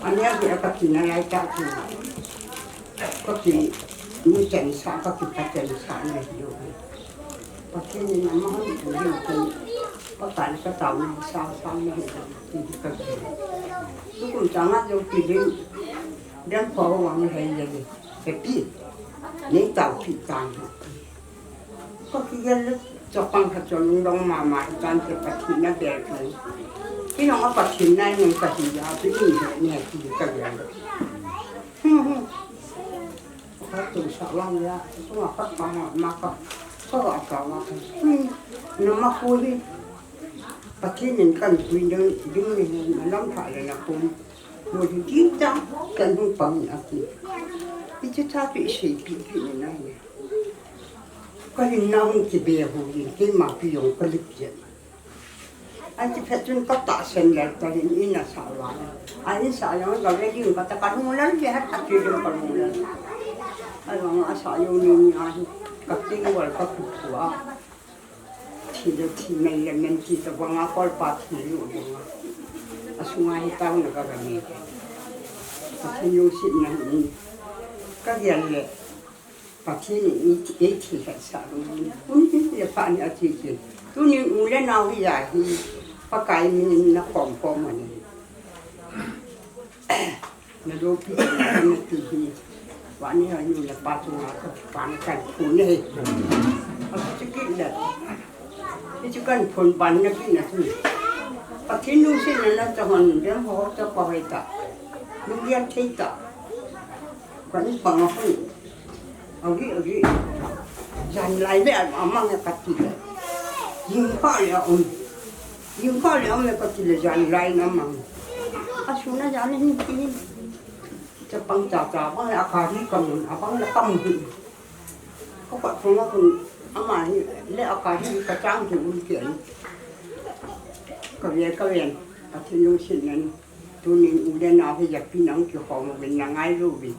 Ani a ki a ka ki na lai ta ki. Ka ki ni chen sa, ka ki pa chen sa ni yo. Pathen in amahon thu ding ken, Pakai ka tao ni sa sa ni hi ka ti ka ti. Tukum changa jong ti ding, dem ko wang hei le le, he pi, nei tao pi tang. Ka ki gel le, chapang kha cho lung dong mama, chan te Pathen na bel kai. Ki nong a Pathen na nong ka hi ya, pi ni he ni he ti ka gel. Hmm, hmm. Ka tu sa lang ya, tu ma ka pa ma ma ka, ka ga ka ma ka. Hmm, na ma ku hi. Pathen in kan pui ding, ding ni na lam tha le na kum. Mo ding ding ta, kan hung pang ni a ti. I ti ta pi sei pi pi ni na ni. Ka hin na hung ki be hu ni, ki ma pi yong ka lip je. An ti phet chun ka tahsan lel ta hin in a sa vang. A in sa jong ka ve ding ka ta ka lung lel ve hat a ti jong ka lung lel. A jong a sa jong ni ni a hi ka ting wal ka kut kua. Thi le thi mei le men thi ta vang a kol pa thi lu vang a. A sunga hi tao na ka ga ni. Ka thi lu sit na ni. Ka gel le. Pathen in ei, ei thi khat sah lou. Tuni le pha ni a thi thi. Tuni u le nau hi a hi. Pakai min in na khom khom ani. Na lo pi na ti hi. Wa ni ha yu le pa tu na ka pa na ka ku ne. A chi ki le. Ni chu kan phun ban na ki na chu. Pathen nu sin na na ta hon dem ho ta pa hoi ta. Nu yan thei ta. Kan pa nga hoi. Agi, agi. Jan lai be a mang ka ti le. Yin pa le um. Yin pa le um ka ti le jan lai na mang. A su na jan hin ti. Chapang cha cha bang le a ka ri ka mun, a bang le ka mun. Ka pat phung a phung, ama hi, le a ka hi ka chang thu un kian. Ka ve, ka ven, Pathen lungset nan, tunin u le nau hi ya pi nang ki khom uvin na ngai lou vin.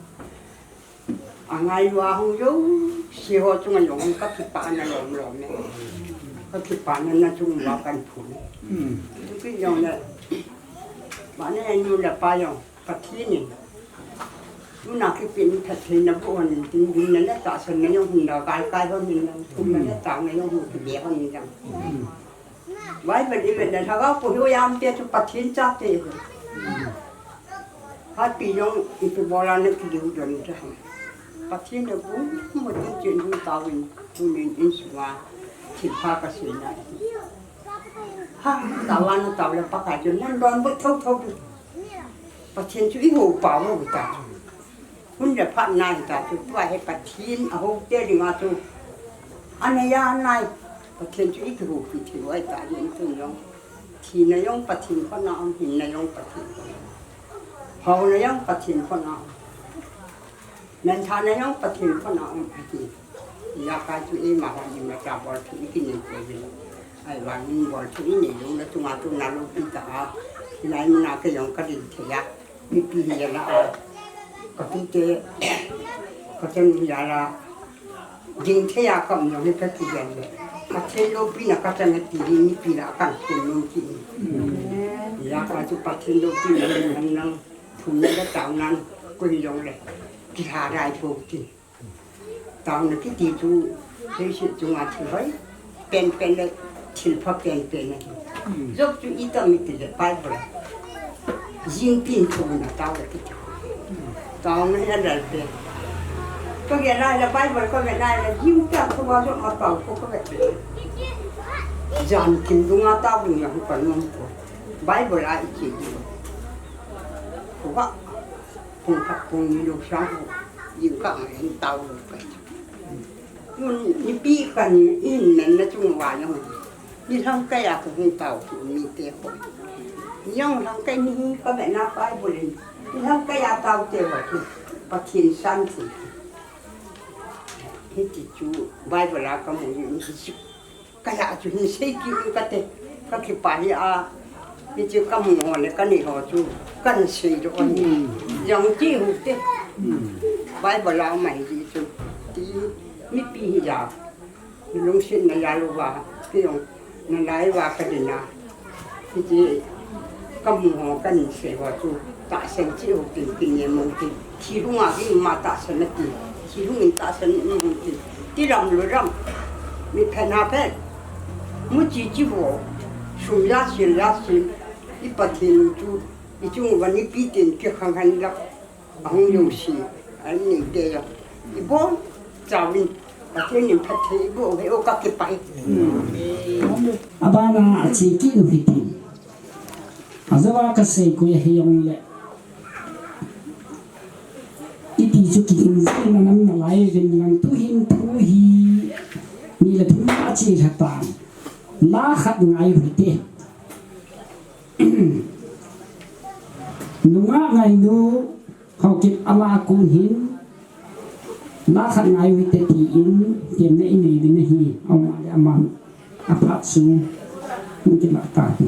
Angailu a hung jouse ho chunga jong kakipana lom lom e. Kakipana na chung uva kaphun. Tukin jong le, bana nu le pa jong Pathen in tuna kipe in phatthei naboh hon tin, dinna le tahsanna jong hin la, galkai hon hin la, thumna le tangna jong hin kile hon hin la. Bible i vet le, lhagao pu hiu jam te chu Pathen chate hi. Hatpi jong ipi bol a na kiding don ta ham. Pathen le bu mu tin chen hu tauvin, tunin insunga thilpha kasei na. Ha, tao a na tao le Pakai chu nan donbut thotho di. Pathen chu ihou pau u ta chu. Hun le phat nai ta chu, tua hi Pathen ahou te dinga chu. Ana ja nai, Pathen chu ikihoupi thei u ahi ta jeng tun jong. Thina jong Pathen khut a um, hinna jong Pathen khut a um. Houna jong Pathen khut a um. Menthahna jong Pathen khut a um ahi. Hijeh a chu eima hon imacha bol thei ikinei pouvin. Ahivangin bol thei inei lou le chunga chu na loupi ta a. Hilai mun a kei jong kading thei a. Mipi hi jal a, katute, kachanu jal a, ding thei a ka um jong hi kakijen le. Pathen loupina kachang e ti hi mipi lah a kahin kum nom kit in. Hijeh a chu Pathen loupina hin nang, thumna le taonan, koi jong le, kilha dai pou tin. Taona kiti chu, leiset chunga thil hoi penpen le thil pha penpen ahi. Job chu itam iti le Bible a. Jingpin thuna tao le kiti. Taona hi alal pen. Kagel a le Bible kavet a le jingpin thua Job ma tao ko kavet. Jan kin dunga tao ding jong kanom ko. Bible a iche ji. Ko ba. Pung khat pung ni lou sang ho, jingkah ma hin tao lou pai. Mun nipi kani in men na chung uva jong. Nilhang kai a kahung tao tu mite ho. Jong lhang kai ni hi kavet na Bible in. Nilhang kai a tao te ho chu Pathen san thei. Hiti chu Bible a kamu ni hi chu. Kalah chu hin sei kit u kate, kakipah e a, hichu kamu ho le kanei ho chu, kahin seidoh ahi. Jong ti u te. Bible a um ahi ti chu, ti mipi hi ja. Lungsetna jal uva, kei jong nalai uva kadin a. Hiche kamu ho kahin sei ho chu tahsan cheh u tin, kinem u tin. Thilhung a kium a tahsan ati. Thilhung in tahsan um u tin. Ti ram lou ram. Mi phen ha phen. Mu chi chi ho. Sum ja sil ja sil. I Pathen u chu ichung uva nipi tin kikhang hen lang. Ahung jouse, anei te jong. Ibon chauvin, Pathen in phatthei iboh u hi o kakipah e. Abana ache kit u hitin. Ajouva kasei koi ahi jongle. Iti chu kihing jing na nam nalai uvin lang, tuhin thu hi ni le thum a che lha tan. La khat ngai u hite. Nungah Ngainu Haokip ama kon hin, la khat ngai u hite tin, temna inei uvin ahi, ama le ama, aphat sung, hung kilah ta hi.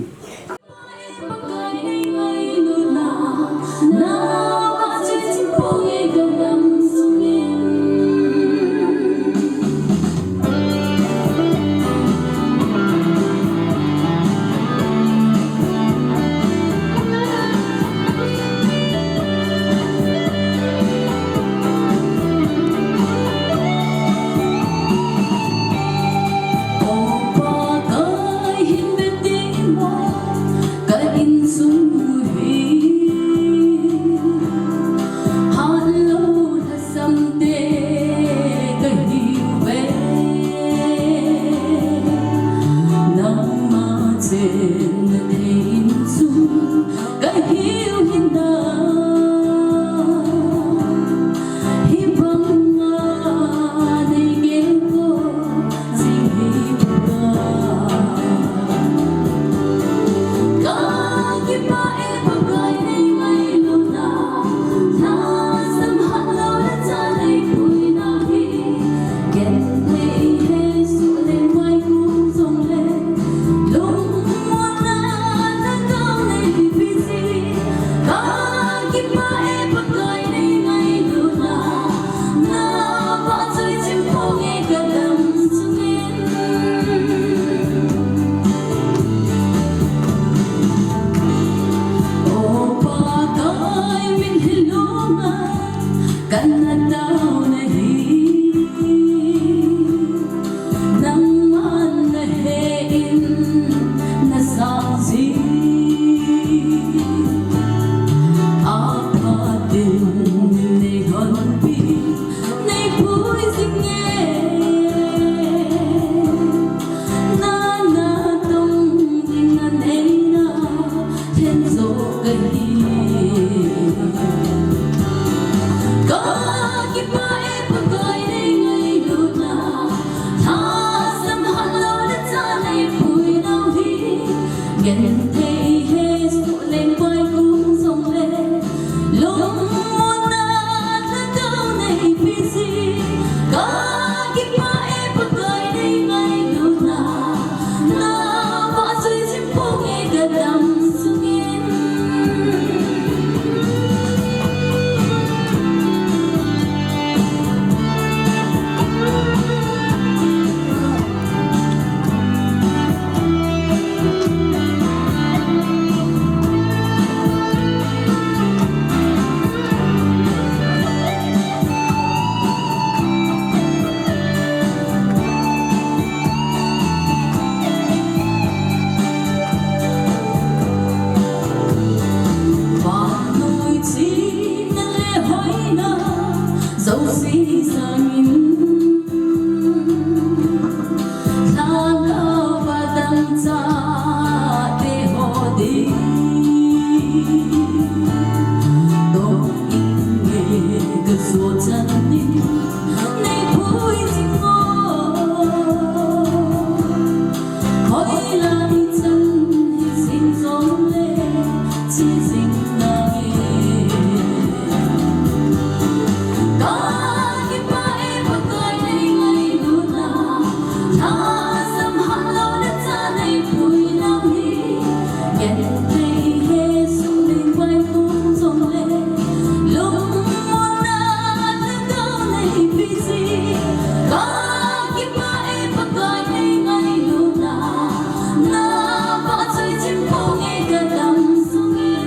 Natao nahi, nangman nahe in nasang ji. Aphat in neihonpi, neipui jing e. Nana tong ding aneina, Themjo kahi. Kakipah e Pakai nei ngailutna, lhasam hatlouna cha neipui nau hi. Genthei he suhleng pai kum jongle, lungmonna lhagao neipeji. Kakipah e Pakai nei ngailutna, Vannoi china le hoina jouse sangin, lhagao va dangchate ho ding, dong in nge kajo chan in, neipui jing o. Hoilai chan hijing jongle, che jing nange. Kakipah e Pakai nei ngailutna, lhasam hatlouna cha neipui nau hi. Genthei he suhleng pai kum jongle, lungmonna lhagao neipeji. Kakipah e Pakai nei ngailutna, navahchoi chin ponge kadam sungin.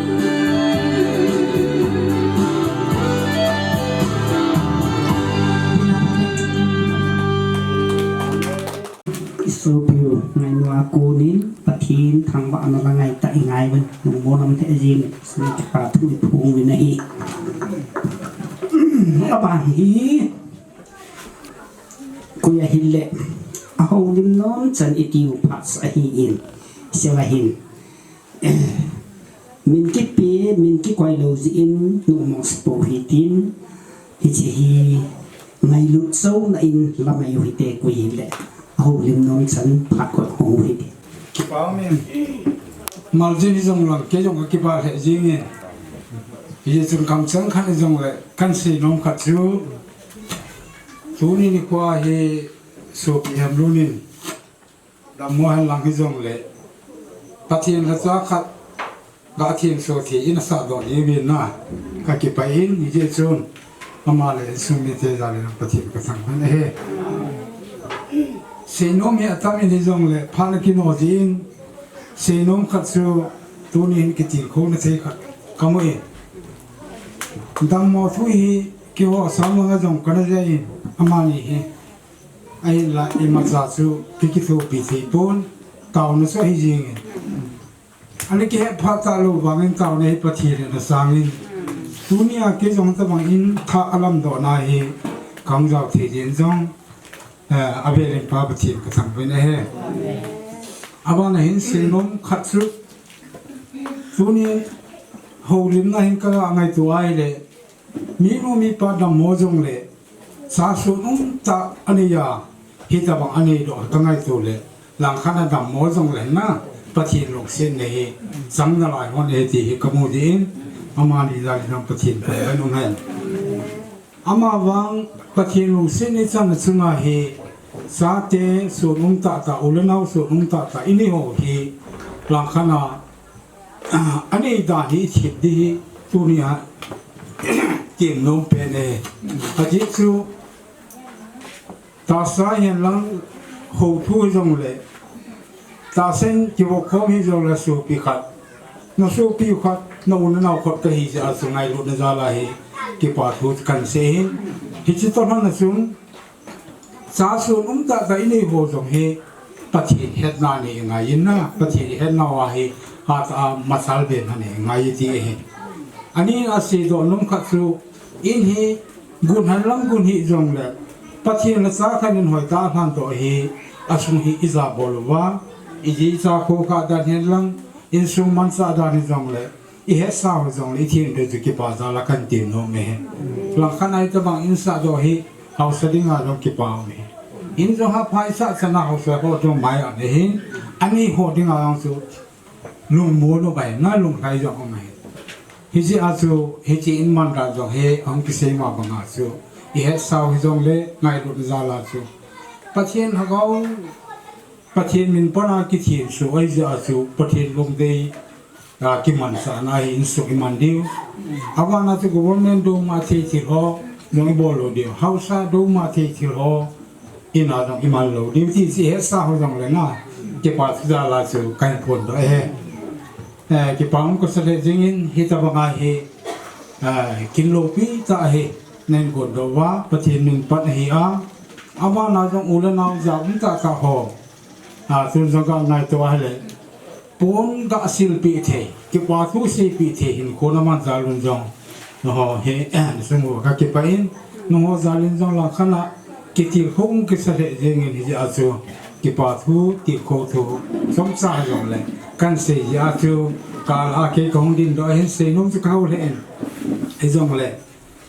Isopiu ngainu a konin Pathen thangvahna la ngaitah ingauvin, nungmo nam thei jin, sum kipa thu iphong uvin ahi. Aban hi, koi ahile, ahoulim nom chan itiu phat ahin, sela hin. Min kipe, min kikoi lou jeh in, nungmo sopou hitin, hiche hi ngailut souna in lamai u hite koi hile, ahoulim nom chan phat koi hong u hite. Kipa umin. Maljin hijong lang, kei jong kakipa lheh jingin. Hijeh chun kamcheng khat hijongle, kahin seinom khat chu. Tuni nikho hi sopi Hemlun in. Dammo henlang hijongle, Pathen lhacha khat, ga thengso thei in asahdoh diuvin na, kakipah in, hijeh chun, ama le insung mite jal in Pathen kathangvah in ahi. Seinom hi atam in hijongle, phat ana kino jeh in, seinom khat chu, tuni hin kitilkhouna thei khat, kamu in. Dammo thu hi, keiho Assam langa jong kana jai in, amani hi. Ahinla imacha chu kikithopi thei pon, taona chu ahi jingin. Ana kihet phat talou vangin taona hi Pathen in asangin. Tunia kei jong tabang in thah alamdohna hi kahung jao thei din jong, eh, avel in Pa Pathen kathangvah in ahi. Abana hin seinom khat chu tuni houlimna hin kangaito ahile, Minu mipa dammo jongle, sa sun umtah anei a, hitabang anei doh kangaito le, langkhat a dammo jongle na, Pathen lungsetna hi, chang nalai hon ahi ti hi kamu din, amani jal in Pathen pha kanung hen. Amavang Pathen lungsetna ichan a chunga hi, chate sun umtah tah, u le nao sun umtah tah, inei ho hi, langkhat a, Ah, anei dan hi ihet ding hi tunia temnom pen e. Ajeh chu tahsa hihen lang houthu hijongle tahsa in kivoh khom hijongle sopi khat, na sopi khat, na u na nao khat kahi jeh a chu ngailutna jal a hi Kipa thu kan sei hin. Hiche toh lhon a chun, cha sun um tah tah inei ho jong hi Pathen hetna nei ngai in na, Pathen hetna uva hi hatah a masal be na nei ngai ti ahi. Anin asei doh nom khat chu, in hi gun han lang gun hi jongle, Pathen le cha khat in hoitah a lhan doh hi, asung hi ija bol uva, iji icha kho kha dan hen lang, insung manchah dan hi jongle, ihetsa ho jongle, ithem ding chu kipa jal a kan tem nom e. Langkhat a itobang in sah doh hi, haosa dinga jong kipa um e. In jong ha phaisah chan a haosa ho jong mai a ne hin, anei ho dinga jong chu lungmon u bai, na lunglhai jong um e. Hijeh a chu, hiche in man dan jong hi, ahung kisei ma banga chu, ihetsa ho hi jongle, ngailut jal a chu, Pathen lhagao, Pathen min pan a kithensoh ahi jeh a chu, Pathen lungdei, a, kimanchahna hi insung iman diu. Aban a chu government douma thei thil ho jong ibol lou diu. Haosa douma thei thil ho in a jong iman lou diu. Ti chu ihetsa ho jongle na, kipa thu jal a chu kahin phondoh e. Eh, kipa um kasa lheh jeng in, hitobang a hi, eh, kin loupi tah hi nahin gon doh uva, Pathen min pan ahi a. Aban a jong u le nao ja um tah tah ho, a, tun jong ka ngaito a hile, pon ga silpeh thei, kipa thu seipeh thei hinkho na man jal un jong, nangho hi, eh, sung uva ka kipah in, nangho jal in jong langkhat a kitilkhou kisa lheh jeng in, hijeh a chu kipa thu, tilkhou thu chomcha jongle kan sei jeh a chu, kal a kei kahung ding doh hin seinom chu kahao lheh in, hijongle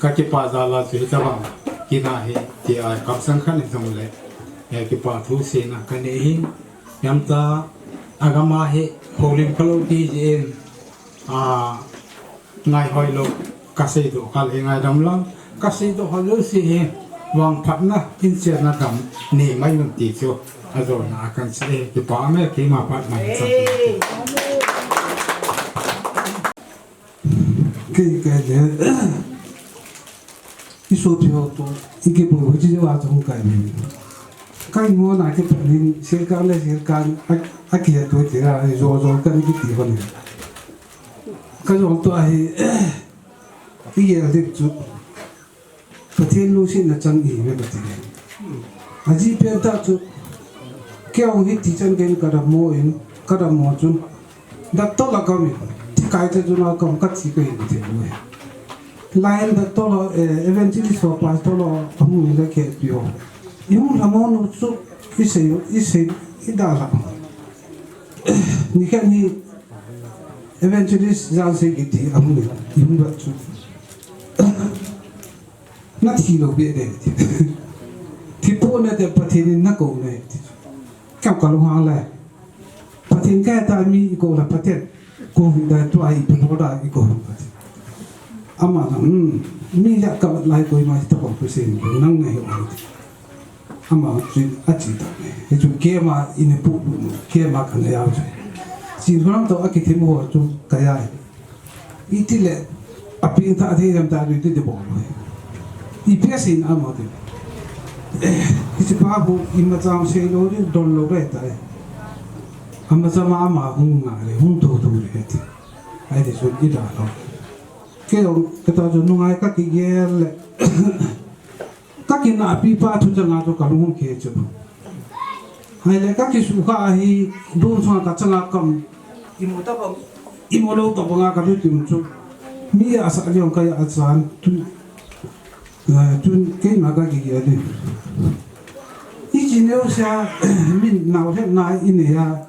ka kipa jal a chu hitobang kin ahi, ti a kamsang khat hijongle, eh, kipa thu seina kanei hin, hiam ta, agam a hi houlim khalou ti jeh in, a, ngai hoilou, kasei doh kha le ngaidam lang, kasei doh ho jouse hi vangphatna, incherna dam nei mai un ti chu ajona a kan sei e. Kipa um e, keima phat mai chan. Kei, kei le, isopi ho toh ikibol u hiche jeh a chu hung kai mi. Ka in mona kipat in, Silkang le Silkang a, akihetto tira, ijol jol kan kiti hon. Kajol toh ahi, igel ding chu, Pathen lungsetna chang ihiuve kati. Ajeh pen tah chu, kei jong hiti chan geiyin kadammo in, kadammo chun, doctor la kaum in, thikai cha chun a kaum kathi kahin thei uve. Lai in doctor ho, eh, evangelist ho, pastor ho, ahung in la khepi ho, ihung lhamon u chu, isei, isei, idalha. Nikhat hi evangelist Jansei kiti ahung in, ihung vet chu, nathi lou beh de, ti. Thi pon nate, Pathen in nakou nai, ti. Kei kalunghang le, Pathen kahe ta, mi ikou le Pathen kou hih da, tua ipi bol da ikou hih da. Ama na, hmm, mi le kavet lai koima hitobang Christian nang nahi o, ti. Ama chu ache ta. Hichu keima ina pu, keima kana jao chu. Silkang toh akithem ho chu kajao e. Itile, apeng tha thei jam ta dui ti bol. Ipi asei na ama ti. Eh, hiche pa hu imacha seilou ding, donlou ding ahitai. Amacha ma ama hung nga le, hung thotho le ti. Ahiti chun idalha. Kei jong, kata chu nungai kakigel le. Kakinahpi pa thu chang a chu kalung hung khe chu. Ahile kakisukha ahi, dum sunga kachanga kam, imu tabang, imu lou tabang a kalut in chu. Mi asah jong kaya achan tu. Eh, tun keima kakigel ding. Ichineu sa min naothepna inei a.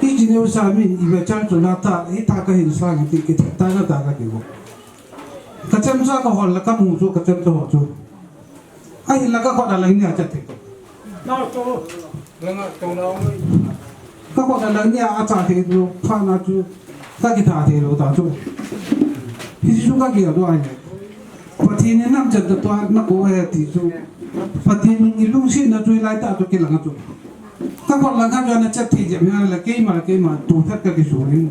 Ichineu sa min ive chan chu la ta, ita kahin sang ti kiti ta na ta kati ko. Kachemcha kahol la kamu chu kachemcha ho chu. Ahinla kakhut a lang nia chat thei. Kakhut a lang nia acha thei chu, phat na chu, kakitha thei lou ta chu. Hichu kagel doh ahi. Pathen in namchan tah tua nakou e ti chu. Pathen in ilungsetna chu hilai tah chu kilang a chu. Kakhut lang khat chu ana chat thei jep hina le keima le keima tu thet kakisui.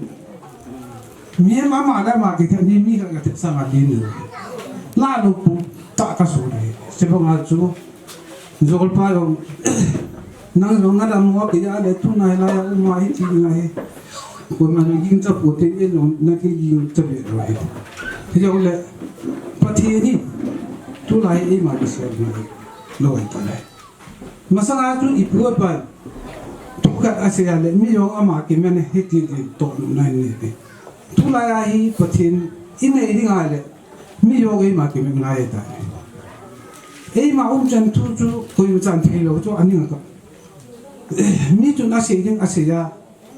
Mi ama le ama kithe ni mi khat kathe sanga din. La lou pu tah kasui. Chubanga chu jolpa jong nang jong nadam mo kija le tuna hilai a um a hiti ngai. Koima nagingcha pute, eijong nagingcha be lou hi. Hijongle, Pathen Pathen hi tulai eima kisei hi lou ahi tai. Masanga chu ipu ipan thu khat asei a le mi jong ama kimen e hiti ti toh nung nai ni ti. Tulai a hi Pathen inei ding a le mi jong eima kimen ngai ahi tai. Eima umchan thu chu koima chan thei lou chu aning a ka. Mi chun asei ding asei a,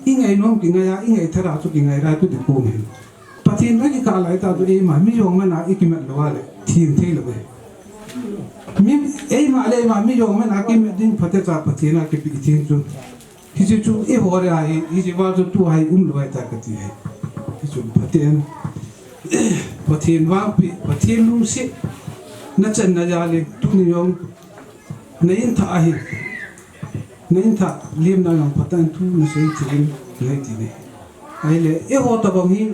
ingai nom kingai a, ingai thara chu kingai ra tu di ko ngai. Pathen na kikah lai ta tu eima mi jong mana ikimat lou a le thin thei lou e. Mi eima le eima mi jong mana kimat ding phatecha Pathen a kipe ding chu. Hiche chu eiho le ahi, hiche val chu tu ahi umlou ahi ta kati ahi. Hichu Pathen, Pathen vangpi, Pathen lungset na channa jal in tuni jong na in thah ahi. Na in thah lim na jong phatah in thu na sei thei in ngai ti ne. Ahile eiho tabang hi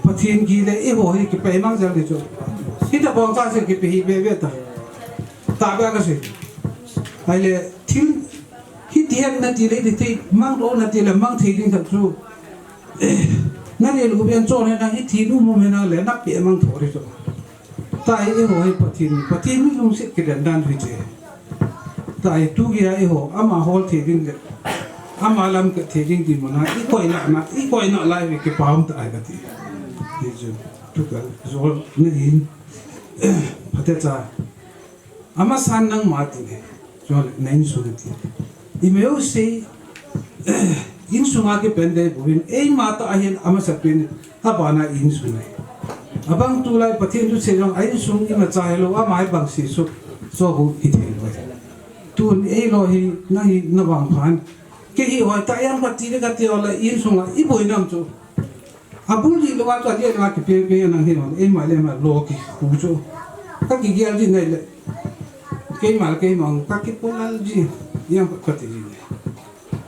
Pathen gei le eiho hi kipe mang jal di chu. Hitabang cha se kipe hi be be ta. Ta be ka sei. Ahile thil Hiti hen nati le hiti thei, mangdoh nati le mang thei ding khat chu. Eh, nani lu ben chon hen na hiti nu mo hen na le na pe mang tho ri chu. Tahi eiho hi Pathen, Pathen mi lungset kiden dan hi che. Tahi tu gei a eiho, ama hol thei ding le, ama lam ka thei ding ti mo na, i koi na na, i koi na lai ve kipah um ta ai kati. Ti chu, tu ka, jol na hin, phatecha. Amasan nangma ti le, chule na insung ti. I meu sei, insunga kipen dei bouvin, eima tah ahin amasapen, abana insung ahi. Abang tulai Pathen thusei jong, a insung imacha hilou, ama hi bang sei suk, so bu hi thei lou. Tun eilou hi, nang hi na vangphan. Kei hi hoi tah jeng kati le kati ole, insunga i boi nam chu. Abul ji lou a chu a dia lou a kipe pe nang hi nang, eima le eima lou kikhu chu. Ka kigel ji nai le. Keima le keima ka kipolal ji. Yang ka ti ji nai.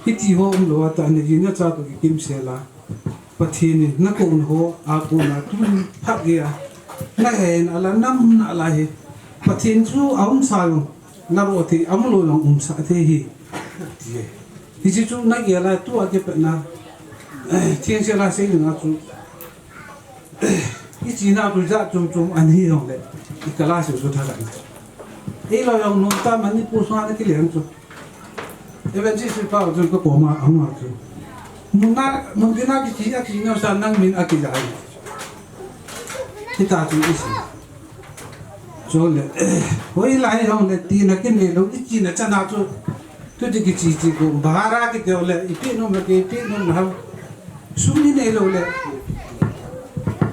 Hiti ho umlou a tah ni ji na cha tu kikim sel a. Pathen in na kon ho, a kon a tun phat gei a. Na hen a la nam na la hi. Pathen chu a um sa jong. Na ro thei, a um lou jong um sa thei hi. Ti e. Hiche chu na gel a tu a kipatna. Eh, theng se la sei na chu. Eh, i chi na tu ja chom chom an hi jong le. I kala se chu tha ka na. Eilou jong nom ta Manipur sunga na kileng chu. Evangelist pa chu ka koma a ma chu. Mun na, mun kina kichi a kichi na sa nang min a kija. Hita chu i sei. Chule, hoilai jong le tina kinei lou, i china chana chu. Tu ti kichi chi ko, bhara kiti le, i pi nom le, i pi nom le. Sum inei lou le.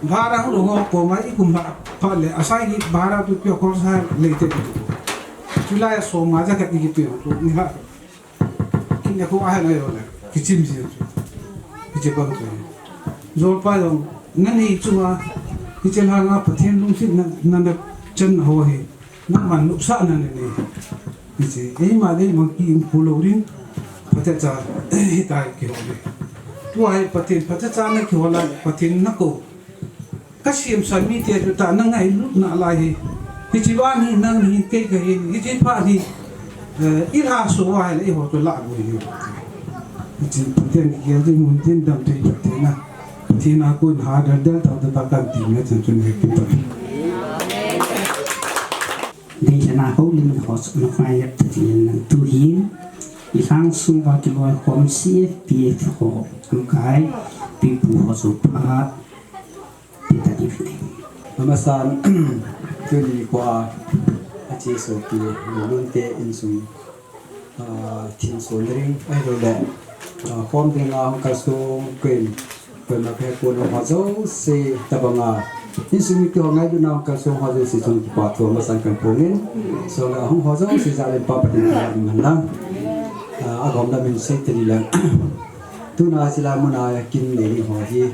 Bhara hung lou ho koma i kum pha, pha le, asai hi bhara tu pia khorsa le te. Chulai so ma ja ka ti kiti tu, ni ha. Kine ko ahe na jo le, kichim ji. Kichi bang tu. Jol pa jong, nani chunga, kichi langa Pathen lungset na, na, na chan ho hi, na man nupsa na ni ni. Kichi, eima le mang ki im ko lou ring, phatecha, hitai ki ho le. Tu ai Pathen, phatecha na ki ho la, Pathen na ko. Ka siamsa mite chu tah na ngailut nalai hi. Hiche vang hi nang hin kei kahin, hiche phat hi, eh, i lhaso a hile eiho chu lah boi hi. Hiche Pathen kigel ding mun tin dam thei chu tina. Tina kun ha dal dal tah tah kan ti nge chan chun he kin ta. Dei chana ho lim ho na khai yak tin nang tu hi. I lhang sung va kiloi khom C F P F ho, am kai, pi pu ho so pha. Amasan, tuni khoa, ache sopi, lulunte insung, ah, thin son ring, ahilouleh, ah, khom dinga hung kalsong, koi, koima phe ko nung ho jouse, tabanga, insung mite ho ngailutna hung kalsong ho jouse chung kipa thu amasan kahin phong in, so la hung ho jouse jal in Pa Pathen thangvah in man lang, ah, agom lam in sei teni lang, tuna chilai muna kin nei ding ho hi,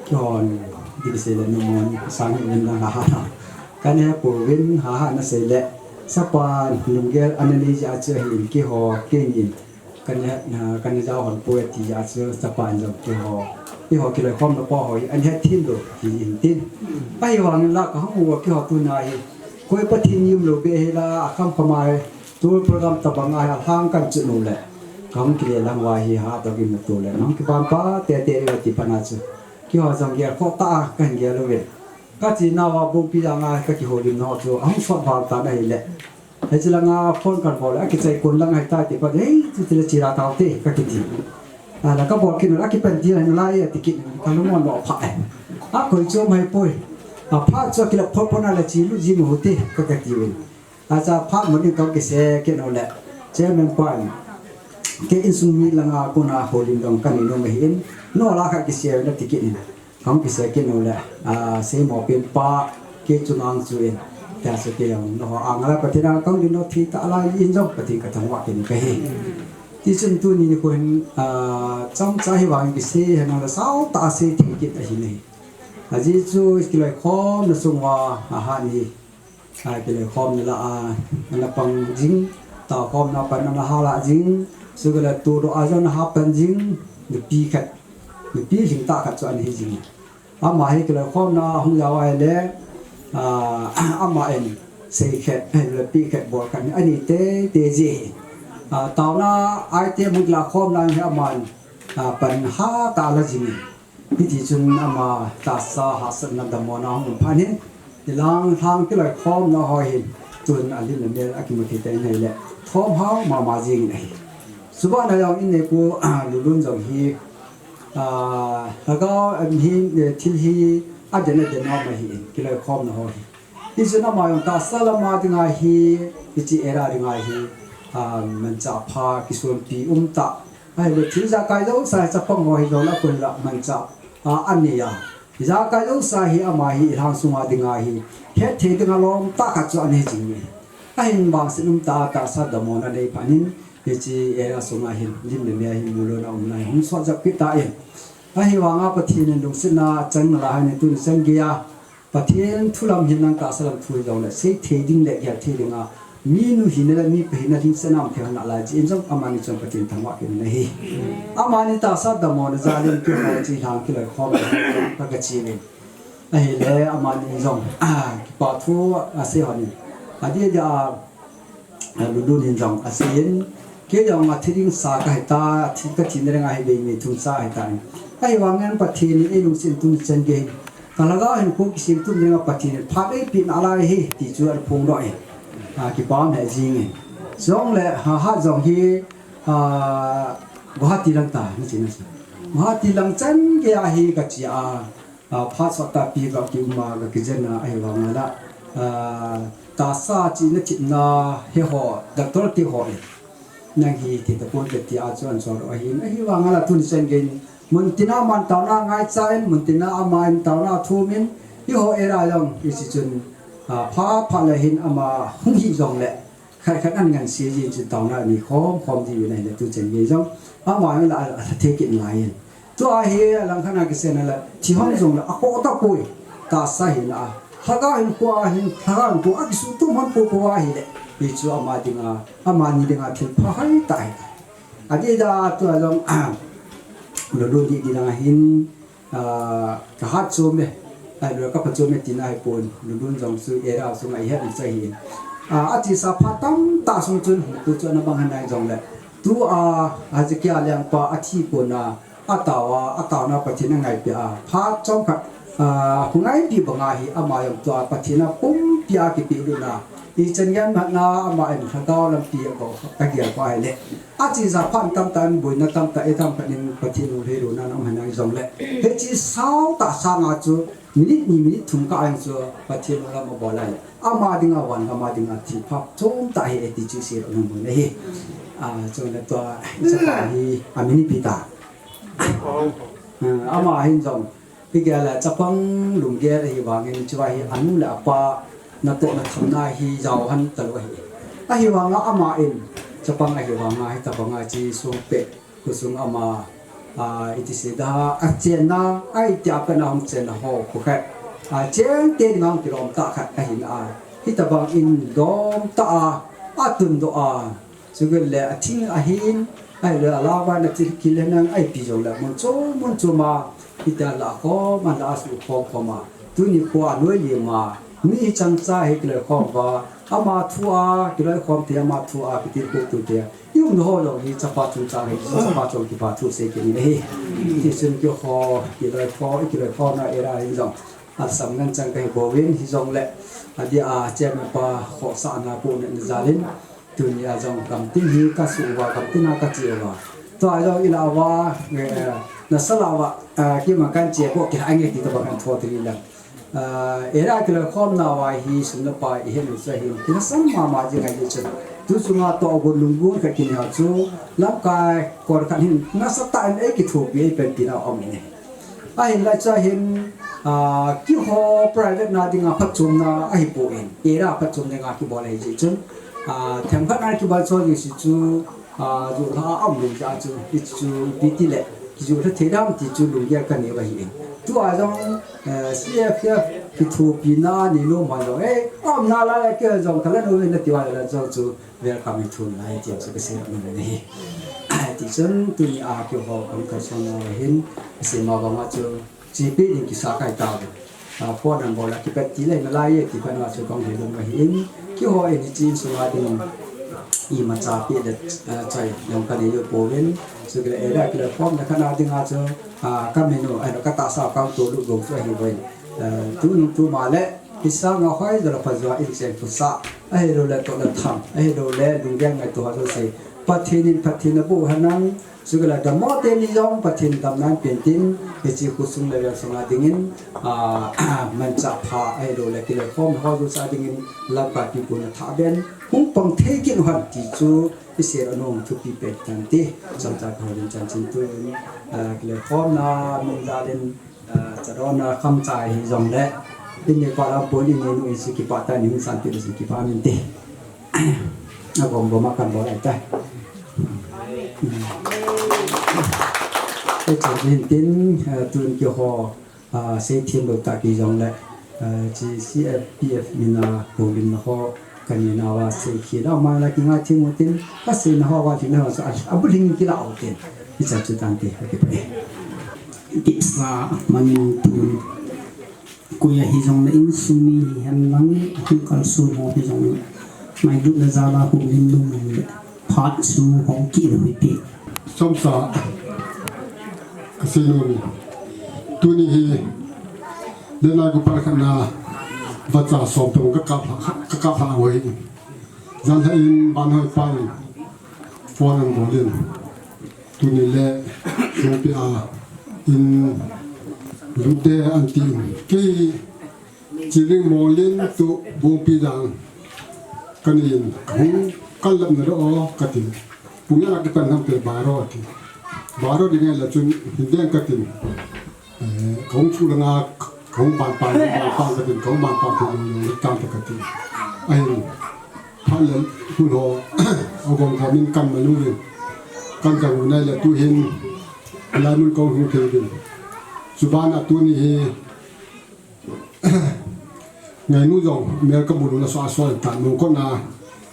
Kihon, ding sei le numon, sang hi len lang ha ha. Kan he pu vin ha ha na sei le, sapa lunggel ana nei jeh a chu ahin kiho, keinin. Kan he, na, kan he jao hon pu ti jeh a chu, sapa in jong kiho. Eiho kiloi khom na pa ho hi, an he thin lou, ti in tin. Ahivangin la ka hung u kiho tuna hi. Koi Pathen um lou be hi la, akham kham a hi. Tu program tabang a hi, alhang kan chu nu le. Ka hung kile lang va hi ha, to kimu tu le. Nang kipan pa, te te le ti pa na chu. Keiho jong gel khoh tah a kahin gel uvin. Ka chenau a Bongpi langa ka kihoulimna chu ahung sot val tan ahile, hiche langa phone kan bol le, akichai kon lang ahitai ti pa, "Hei, chuti le chera taute," ka kiti. Ala ka bol kit un, "Akipan ti la hinalai e," ati kit in, ka lung anom pha e. Akoi chu um ahipoi. Aphat chu akilap phot phot na le, "Chelut jing u hite," ka kati uvin. Acha phat mun ding ka kise kit un le, chairman pa in, "Kei insung mi langa kona houlim dong ka nei nom ahin, nolai khat kise uvin," ati kit in. Kahung kise kit un le, a, seimo pen pa, kei chunga chu in, tia chu kei jong, nangho anga la Pathen a kahung ding nom thei talai in jong Pathen ka thangvah kit in kahi. Tichun tuni nikho hin, a, chomcha hivang kise henlang le sao tah a sei thei kit ahi nahi. Ajeh chu kiloikhomna sunga, a, hat ni, a, kiloikhomna lah a, ana pang jing, taokhomna pan ana ha lah jing, chule todoh a jong ana ha pan jing, nupi khat, nupi lhingtah khat chu ana hi jing. Ama hi kiloikhomna hung jao ahile, a, ama in seikhet, ahile pehkhet bolkhet hi anei teitei ji ahi. A, taona item hung kilakhomna hi aman, a, pan hatah a la jing in. Hitichun ama tahsa hahsatna damlouna hung um phat in, hilang lhang kiloikhomna ho hin tun alim le mel akimu thei teng ahile, thom hao mama jing in ahi. Chubana jong in neipu, a, Lulun jong hi, a, lhagao, em, hi, eh, thil hi aden aden a um ahin, kiloikhomna ho hi. Hichun ama jong tahsa lama dinga hi, hiche era dinga hi, a, manchah pha kisonpi umtah. Ahile thil ijakai jouse hi chapang ho hi jong la koi la manchah, a, anei a. Ijakai jouse hi ama hi ilhang sunga dinga hi hetthei dinga lomtah khat chu ana hi jing e. Ahin vangset umtah a tahsa damlouna nei phat in, hiche era sunga hin lim le mel hi mulouna umna hi hung sot jep kit tan. Ahivanga Pathen in lungsetna achang nalai hih in tuni chan geiya Pathen thu lam hin lang tahsa lam thu hi jongle, seithei ding le gelthei dinga, minu hina le mipa hina lhingsetna um thei nalai jeh in jong amani chun Pathen thangvah kit in ahi. Amani tahsa damlouna jal in keiho chu lhang kiloikhomna ka, kachi uvin. Ahile amani jong, a, kipa thu asei hon in. Adeh deh a, a, Lulun in jong asei in, kei jong athi ding sa kahi ta, athi, kathina dinga hi bei ni thum sa ahi tan. Ahivangin Pathen in eilungset in tuni chan gei hin, ka lhagao hinkho kisem tun dinga Pathen in phat eipeh nalai ahi, ti chu ana phongdoh in, a, kipa um lheh jing in. Jongle, ha, hat jong hi, a, Guwahati lang tah, nachi nasa. Guwahati lang chan geiya hi kache a, a, phat sottah pi kakium a, kakijen a, ahivanga la, a, tahsa chihna thepna hiho, doctor te ho in, nang hi thei tapon te tia chu ana soldoh ahin, ahivanga la tuni chan gei in, muntina aman taona angaicha in, muntina aman taona athum in, hiho era jong, hiche chun, a, phat phat le hin ama hung hi jongle, khat khat ana nganse jin chu taona anei khom khom ji uvin ahile tu chan gei jong, ama jong la, a, alha thei kit nalai in. Tua hi alangkhat a kisei na le, thi hon jongle akhoh tapoi, tahsa hina a. Lhagao hinkho a hin, lhagao hinkho a kisuhtoh hon poupou ahile, hichu ama dinga, amani dinga thil pha hoitah ahi. Adeh deh a tua jong, Lulun deh deh lang a hin, a, kahat chom e, ahilou le kapha chom e tina ahipon, Lulun jong chu era sunga ihet u chu ahin. A, achesa phat tamtah sung chun, tu chu ana bang hen ahi jongle, tua, Hezekiah lengpa athi kona, atao a, ataona Pathen in angaipeh a, phat chomkhat, a, hung ngaipeh banga hi ama jong tua Pathen a pumpi a kipehlut na, ichan gei matna ama in lhagao lampi a ko, kagel pa ahile. Achesa phat tamtah in boina tamtah, atam khat in Pathen lungheilou na ana um hen ahi jongle, hiche sao tah sanga chu minute ni minute thum kah a jong chu Pathen lunglam abol a le, ama dinga van, ama dinga thil pha chomtah ahi e ti chu seilou nang bou ahi. A, chule tua, ichapa hi, amin ipi ta. A, ama hin jong, igel a chapang lunggel ahivangin, chua hi anu le apa natohna thamna hi jao hon talou ahi. Ahivanga ama in, chapang ahivanga hitabanga che songpeh, khosung ama, a, iti sei da, achenna, a, iti a pat na hung chenna ho, khokhat, a, chengte dinga hung kilom tah khat ahin a, hitabang in lom tah a, atundoh a, chule athing ahin, ahile alava na thil kil henlang aipi jongle, mun chom mun chom a, hitia la khom, ala suh khom khom a, tuni kho a noi lim a, mi hi changcha hi kiloikhom uva, ama thu a kiloikhom thei, ama thu a kitilkhou thei, i umna ho jong hi chapa chungchang hi, chapa chunga kipa thu sei kit in ahi. Tichun keiho, kiloikho, i kiloikhomna era hin jong, Asam ngen chang kahi bouvin, hijongle, adia chairman pa khohsahna puna jalin, tunia jong kamtin hi kasuh uva, kamtin a kache uva. Tua jong ila uva, eh, nasa la uva, eh, kima kan che ko kila nge ti tabang kan tho ti lang. Ah, era kila khom na uva hi sum le pai ihet u chu ahin, kila sam mama jing ahi chu. Tu chunga toh gon lunggon khat kinei chu, lamkai kor khat hin, nasa tah in eikithopi, eipanpi na um in ahi. Ahinla chu ahin, ah, keiho private na dinga phatchomna ahipon, era phatchom dinga kibol ahi jeh chun, ah, themkhat a kibol chu jeh si chu, ah, julha a um lou jeh a chu, hichu ipi ti le, kijulha thei dam ti chu lunggel kanei u ahi in. Tua jong, eh, C F F kithopina nei lou man jong, eh, aumna lai le kei jong kalan u in nati uva le jong chu, welcome in thum lai ti chu kasei nom in ahi. Tichun tunia keiho kan kalson na hin, asei ma banga chu, chepi ding kisa kai tauve. Ah, phone number la kipat ti le nalai e ti khan uva chu kahung hil nom ahi in, keiho in hiche insunga ding imacha pe le, ah, choi jong kanei u pouvin, chule era kila khom na khat na dinga chu, ah, kamin u, ah, katahsa u kahin tolu gong chu ahi bouve. Ah, tunung tuma le, Hisanga hoi jala phajo a inchen khosah, ahilouleh tohle tham, ahilouleh lunggel ngaito ho jouse, Pathen in phatthei naboh henlang, chule dammo teni jong Pathen damna in pen tin, hiche khosung le veng sunga dingin, ah, manchah pha, ahilouleh kile khom ho jouse a dingin, lamkai pipu na thah ben, hung pang thei kit u hen ti chu, isei nom thupi pen tante, chomcha kahouvin chanchin tun, ah, kile khomna, min jalin, Ah, chadonna kham chai hijongle, in neipa lam pon in neinu in chu kipah tah in hung sanpeh le chun kipah in te. Agom gom a kan bol ahitai. Ei chan chu hin tin, ah, tun keiho, ah, seithem lou tah kijongle, ah, hiche C F P F min a houlimna ho, Kanina uva seikhel a, ama la kingai thim u tin, kaseina ho uva lhingna ho chu a, abulhing in kila u tin. Ichan chu tante, kakipah e. Kipsa manin tun. Koiya hijongle insung mi hihen lang, ahung kalson ho hijongle. Ngailutna jal a houlim nom le. Phat chu hung kile u hite. Chomcha kasei nom e. Tuni hi, lenai gu pal khat na, vacha som tobang kakap lha, kakap lha u ahi. Janhi in Banhoi pa in phone ahin bol in, tuni le Bungpi a in lut de ahin tin, kei Chiring Monglen to Bungpi jang kanin, kahung kal lam na ro katin. Pung ijat a kipan ham ti le baro ati. Baro ding ahile chun hin ding katin. Eh, kahung chu langa, kahung pan pan, kahung pan pan katin, kahung man pan tin, kahung tan ta katin. Ahin, phat le hun ho, agom gom in kan manu in. Kan kan u nai le tu hin, lai mun kahung hung thei din. Chuban a tuni hi, Ngainu jong mel kamu lou na so a so tan, mongkot na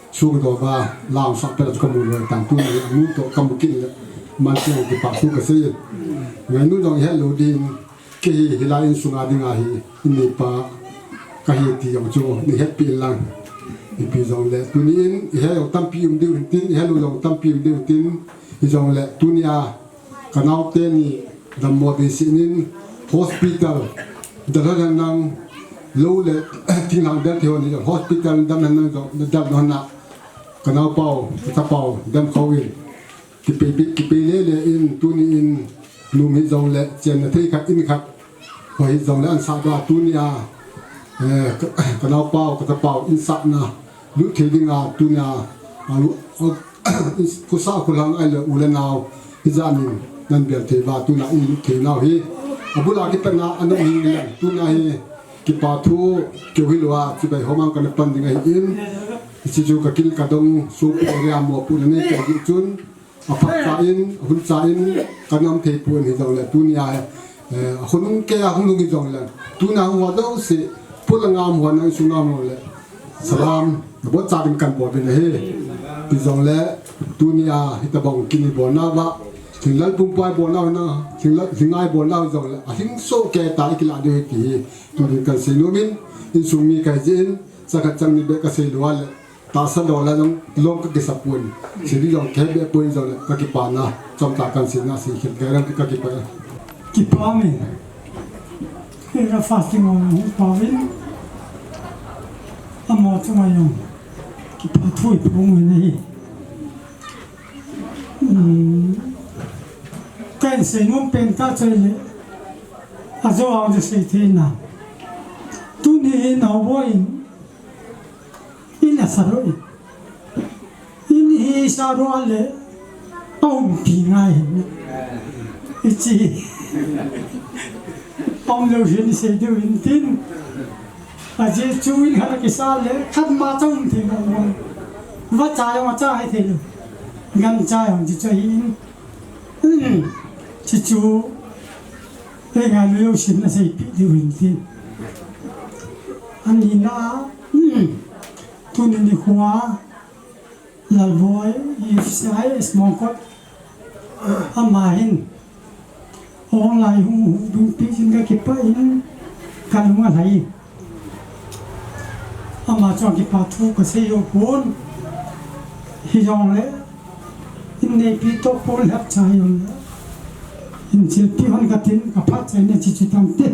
sung do ba lang sa pe kamu lou tan, tuni nu to kamu kit le man se kipah thu kasei. Ngainu jong ihet lou din, kei hi hilai insunga dinga hi, in neipa kahi ti jong chu nei hetpi lang. Ipi jongle, tuni in, ihet jong tampi um diu hin tin, ihet lou jong tampi um diu hin tin, hijongle, tunia, Ka naote ni dammo ding seh in hospital dalha henlang, lou le thinglhang dal thei ho ni hospital dam henlang jong dal henlang. Ka naopa u, ka chapa u dam khom in. Kipei, kipei lele in tuni in nom hijongle chenna thei khat in khat. Ho hijongle an sa da tunia, eh, ka, ka naopa u, ka chapa u in sahna lut thei dinga tunia, a, a, Khosah kholhang ahile u le nao, hijat in nan bel thei uva, tuna in lut thei nau hi. Abul a kipat na, ana um hing leng, tuna hi, kipa thu, keu hilou a, chibai hom a kana pan ding ahi in. Hiche chu ka kil ka dong, sopi area mopohna nei kei jeh chun, aphat cha in, ahun cha in, kana um thei pon hijongle, tunia hi, Eh, ahung nung kei a hung nung hijongle. Tuna hung ho jouse, pulanga um ho nang sung a um le. Salam, nabonchauvin kan bol uvin ahi. Hijongle, tunia hitabang kini bolna uva. Thinglhang pumpai bolna uva, thinglhang, thinglhang bolna uva jongle. Ahing soh kei ta ikilah diu ahi ti hi. Tunin kan seinom in, insung mi kahi jeh in, chang khat chang ni beh kasei lou a le. Tahsa lou la jong, lom kakisa pon. Siri jong kebe pon jong le, kakipana. Chomcha kan seina, seikhel kei lang kakipah. Kipah me. Kei ka fasting on hung pau in, amaho chunga jong kipathu iphong in ahi. Hmm. Kahin seinom pen tah chu ahile, ajo a jong sei thei na. Tuni hin Haobo in, in asah lou in. In hi sah lou le, aumpi ngai hin. Hiche. Aum lou hin sei diu hin tin. Ajeh chu in khat kisah le, khat ma cha um thei lou. Vacha jong acha hih thei lou. Gancha jong chu chu hin. Hmm. Chuchu. Ei ngailu jousen naseipeh diu hin tin. Ani na. Hmm. Tuni nikho a, Lalboi, F C I S Mongkot, ama hin, online hung, hung dungpi jin kakipah in, kalung alhai. Ama chunga kipathu kasei jou pon, hijongle, in neipi toh pon lhep cha jongle, in chilpeh hon katin, kaphat chaina chuchu tante.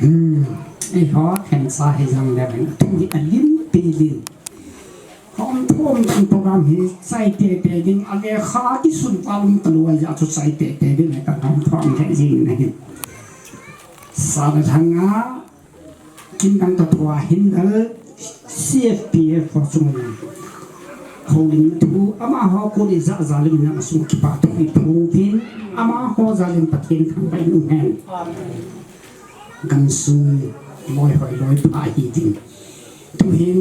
Hmm, eiho, khensa hijongle, atum hi alim pi lim. Hom thom ding program hi chai tete ding, alekha kisun palum talou a chu chai tete ding, ka hom thom le jing na hi. Sa le thang a, Kin dang toh thua hin dal C F P F ho chung. Houlim thu amaho kon ijat jal in na sung kipathu iphong in amaho jal in Pathen thangvah in um hen. Gamsung loi hoi loi pha hi ding. Tuhin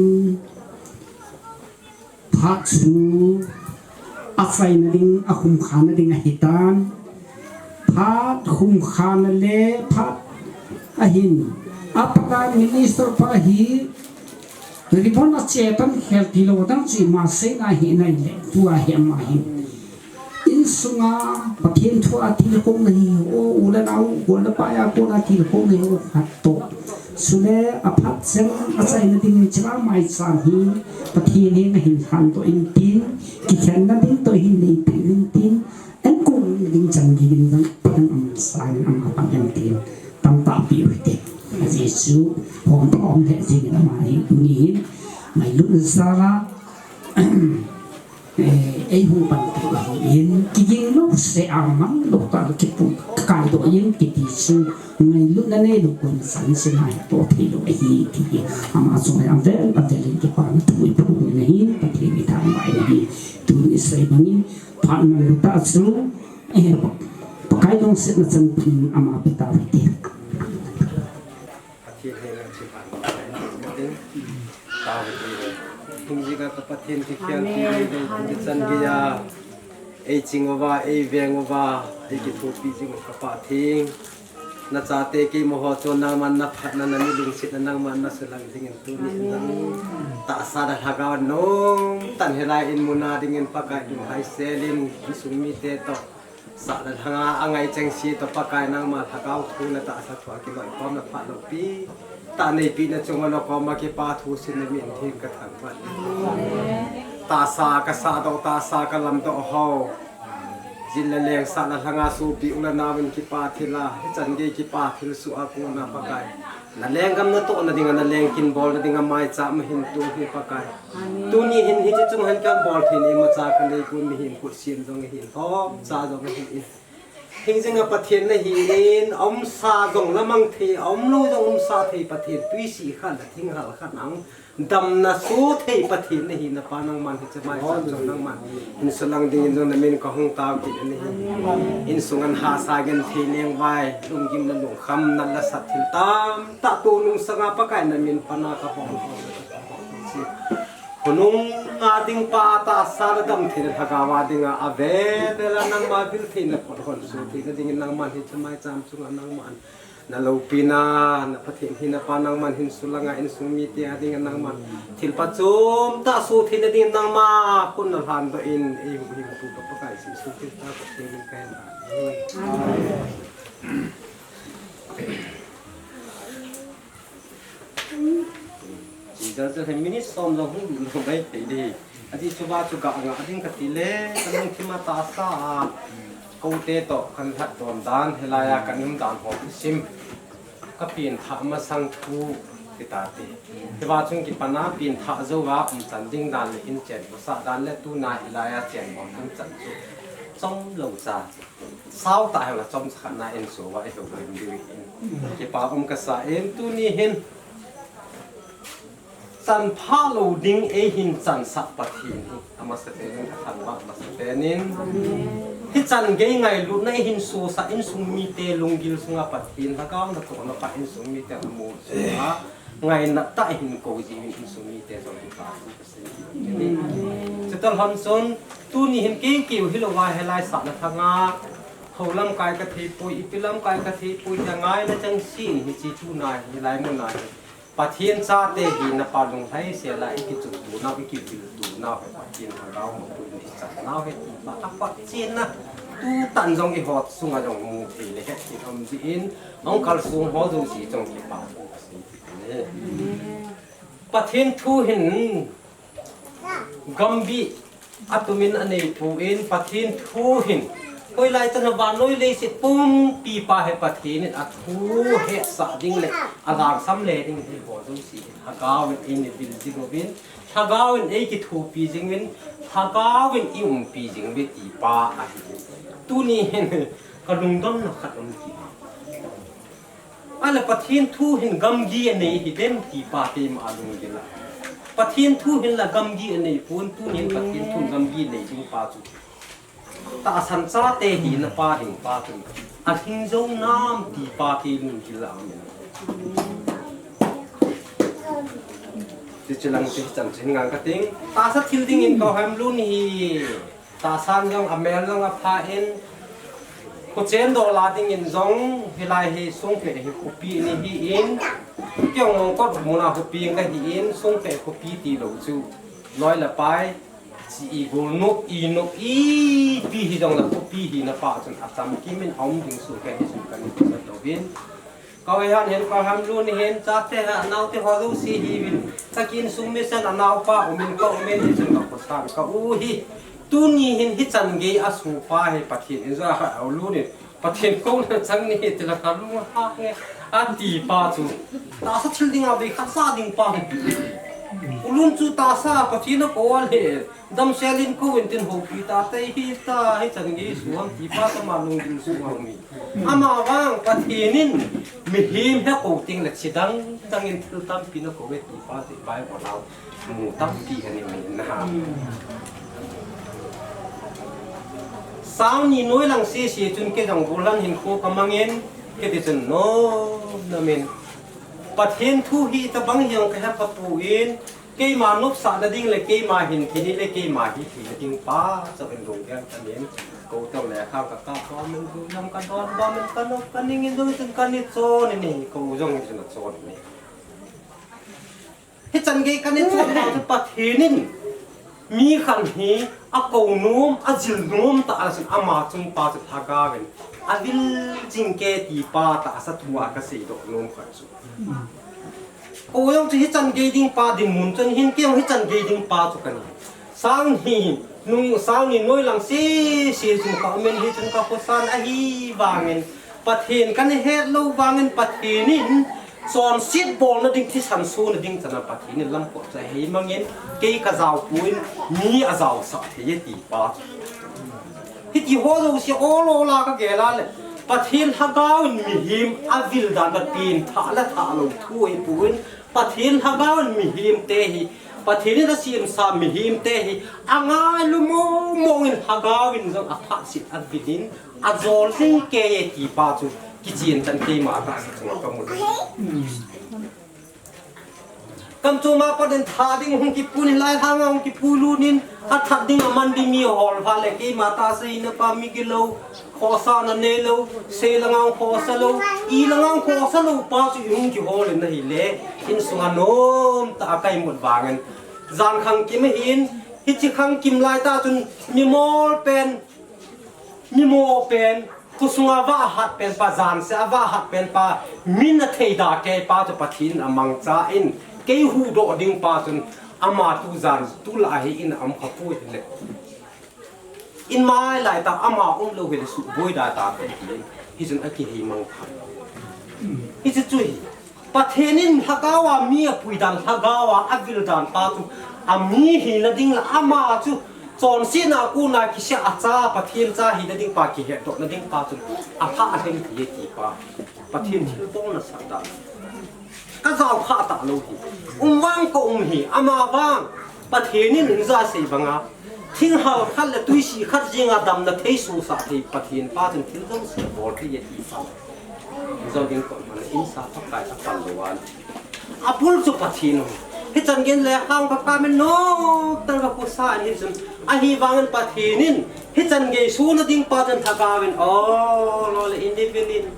Phat chu achaina ding, akhumkhana ding ahitan. Phat khumkhana le phat ahin. A Prime Minister pa hi ribbon ache tan khel tilou dang chu ima seina hi nai le tua hi ama hi. Insunga Pathen thu a thilkhom na hi ho, u le nau, gol le pai a kona thilkhom na hi ho khat toh. Chule aphat cheng achaina ding chila maicham hi Pathen henga hin khantou in tin, kikhenna ding toh hin neipeh in tin, ankong ding chan gei ding jong Pathen in amasa in ama pang in tin, tamtah peh u hite. Ajeh chu hom thom le jing in ama hi tuni hin ngailutna jal a Eh, eihung pan thei ahin, kiging lou seh a mang lou kah a kipu, kakai doh in kiti chu, ngailutna neilou kon san sina hi toh thei lou ahi, ti hi. Ama chunga jong avel avel in kipana thu iphong in ahi, Pathen ithangvah in ahi. Tuni isei bang in, phat manlu tah chu, eh, Pakai lungsetna chan pum in ama pe tau hite. Pathen henga chu pan, tao hite. Hung jing a ka Pathen, kikhel pi nei dei, hung chan gei a. Ei ching uva, ei veng uva, ei kithopi jing u ka Pa Theng. Na chate keima ho chu nangman na phatna, na mi lungsetna nangman na sulang dingin tuni in nang tahsa le lhagao nung tan hilai in muna dingin Pakai in hai selin, insung mite toh. Sah le lhanga angai chengse toh Pakai nangma lhagao thu le tahsa thu a kiloikhomna phat loupi tah neipehna chunga nakoma kipa thu sin na min theng ka thangvah. Tahsa ka sahdoh, tahsa ka lamdoh ho. Jin le leng sah le lhanga sopi u le nao in kipa thil a, hichan gei kipa thil suh a kona Pakai. Na lenggam natohna dinga, na lengkin bolna dinga maicham ahin tung hi Pakai. Tuni hin hiche chunga hin kabol thei in imacha kanei pon, mihem khutsen jong ahin, thopcha jong ahin. Hingjing a Pathen nahin, aumsa jong lamang thei, aumlou jong umsa thei Pathen, tui si khat le thing hal khat nang. Damna so thei Pathen nahi, na Pa nangman hiche maicham jong nangman hin sulang dingin jong na min kahung tao kit ahi. Insung an hahsa genthei lengvai, lunggimna lungkham, nat le sat thil tamtah toh nungsanga Pakai na min pana kabol. Khonung a ding pa tahsa le damtheina lhagao a dinga, avel vel a nangma vil theina pot hon so theina dingin nangman hiche maicham chunga nangman na loupina, na Pathen hina Pa nangman hin sulanga insung mite a dinga nangman thil pha chomtah so theina dingin nangma khut na lhandoh in, eihung hingpu ka Pakai Jesu Christa Pathen min kahin. Amen. Chi jal chu he minute som jong hung lut lou mai thei ding. Ajeh chu va chu ga nga ding kati le, ka lungthim a tahsa a, kote toh kan lhat don dan, hilai a kan um dan ho kisim. Ka pianthah masang thu, ti ta te. Hiva chung kipan a pianthah jou a, umchan ding dan le inchen, pasal dan le tuna hilai a chen bang umchan chu. Chom lou cha. Sao tah hela chom sa khat na in so va i hou rim diu in. Kipa um ka sa in tuni hin. Chan pha lou ding ei hin chansah Pathen hi. Amasa te in ka thangvah masa te in. Hichan gei ngailutna ei hin sosah insung mite lunggil sunga Pathen lhagao na tohna pa insung mite amu sunga. Ngaina tah hin ko ji in insung mite jong kipa. Chuti lhon chun, tuni hin kei keu hilou va hilai sahna thanga, hou lamkai ka thei poi, ipi lamkai ka thei poi, tia ngaina chang sin hiche tuna hilai muna hi. Pathen chate hina pa lunglhai sela i kichuh tunau, i kivil tunau, Pathen lhagao mapui i chan nau hi, pa, a pa chin na, tu tan jong i hot sunga jong mu thei le het ki um ji in, ong kal sung ho jong si jong kipa. Pathen thu hin gamgi atumin anei pon Pathen thu hin. Hoilai tana vannoi leiset pumpi pa hi Pathen in athu hetsah ding le alhangsam le ding hi ho jouse hin. Lhagao in eina vil jing uvin, Lhagao in eikithopi jing uvin, Lhagao in i umpi jing uve ti pa ahi. Tuni hin ka lungdonna khat um ti. Ahile Pathen thu hin gamgi anei hi dem ti pa keima lunggil a. Pathen thu hin la gamgi anei pon tunin Pathen thu gamgi nei ding pa chu. Tahsan chate hina pa ding pa chu. Alhing jou nam ti pa kei lunggil a um in. Tichu lang ti chan chin ngang ka ting. Tahsa thil dingin ka hem lun hi. Tahsan jong, amel jong apha in, khuchen doh la dingin jong, hilai hi sungpeh hi khopi ni hi in, kei jong kot muna khopi ka hi in, sungpeh khopi tilou chu, loi le pai, chi i gol nop, i nop, ipi hi jong la khopi hina pa chun achamkim in aum ding su ka hi chun ka ni sa tovin. Ka hoi han hin, ka ham lun hin, chate ha, naote ho jouse hi vin. Ka kin sung mi san a naopa, umin ka umin hi chun ka khosan, ka u hi. Tuni hin hichan gei a supa hi Pathen in ja ha, u lun in. Pathen kouna chang ni hi tila ka lung ha nge. Ati pa chu. Tahsa thil ding a vei khat sa ding pa hi. U lun chu tahsa Pathen a ko a le. Damsel in kou in tin houpi ta, tei hi ta, hichan gei suham ti pa tama lunggil suham mi. Ama vang Pathen in mihem he kou teng le chi dang dang in thil tampi na kou ve ti pa ti Bible a mu tampi ani mai na. Sang ni noi lang sese chun kei jong gollhang hinkho ka mang in, kei ti chun nom nom in. Pathen thu hi tabang hiang ka he ka pu in, Keima nopsahna ding le keima hin thei ni le keima hi thei na ding pa, chau in lunggel ka nin, ko teu le khang ka kap bom in, dulam ka don bom in, ka nop ka ning in, dui chun ka ni chon in, ko jong in chun a chon in. Hichan gei ka ni chon pa chu Pathen in mi khat hi a ko nom, a jil nom ta a sin ama chung pa chu Lhagao in a vil jing kei ti pa tahsa thu a ka seidoh nom khat chu. Ko jong chu hichan gei ding pa dinmun chun hin kei jong hichan gei ding pa chu ka ni. Sang ni, nung sang ni noi lang sese chu ka um in hi chun ka khosan ahi vangin Pathen ka ni het lou vangin Pathen in chonset bolna ding thisan sona ding chana Pathen in lamkot chu hei mangin kei ka jao pon mi a jaosah thei e ti pa. Hiti ho jouse ol ol a ka gel a le, Pathen Lhagao in mihem a vil dan a pengthah le thah lou thu ahi pon, Pathen Lhagao in mihem te hi, Pathen in a semsa mihem te hi, a ngailu mong mong in Lhagao in jong a phatset a vil in, a jol jing kei e ti pa chu, kichen chan keima tahsa chunga ka mu. Kam chunga pat in that ding hung kipui in, lai hanga hung kipui lut in, a that ding a man ding mi hol pha le, keima tahsa hina pa mi gilou, khosahna neilou, sei langa hung khosa lou, i langa hung khosa lou pa chu i hung kihol in ahi le, insunga nom tah a ka imut vangin. Jan khangkim ahin, hiche khangkim lai tah chun mi mol pen, mi mo pen, Khusunga vahat pen pa, jan se a vahat pen pa, min athei da kei pa chu Pathen amangcha in, kei huhdoh ding pa chun ama tu jan tu lah hi in a um kha poi le. In mai lai ta ama um lou hile suboi da ta pe hi. Hichun akihei mang pha. Hichu chu hi. Pathen in lhagao a mi apui dan, lhagao a avil dan pa chu, ami hina ding le ama chu chonsetna a kona kisih a cha, Pathen cha hina ding pa kihetdohna ding pa chu alha alheng thei ti pa. Pathen thilbol nasah dan. Ka jao kha talou hi. Um vang ka um hi, ama vang. Pathen in inja sei banga, thinghal khat le tuisi khat jenga damna thei suhsah thei Pathen pa chun thil jouse bol thei e ti pa. Jong in kon man in sa Pakai a pal lou an. Abul chu Pathen ho. Hichan gei le khang ka ka men no, tan ka khosa ni chun. Ahivangin Pathen in hichan gei suna ding pa chun thagau in, o, lo le in ni vin in.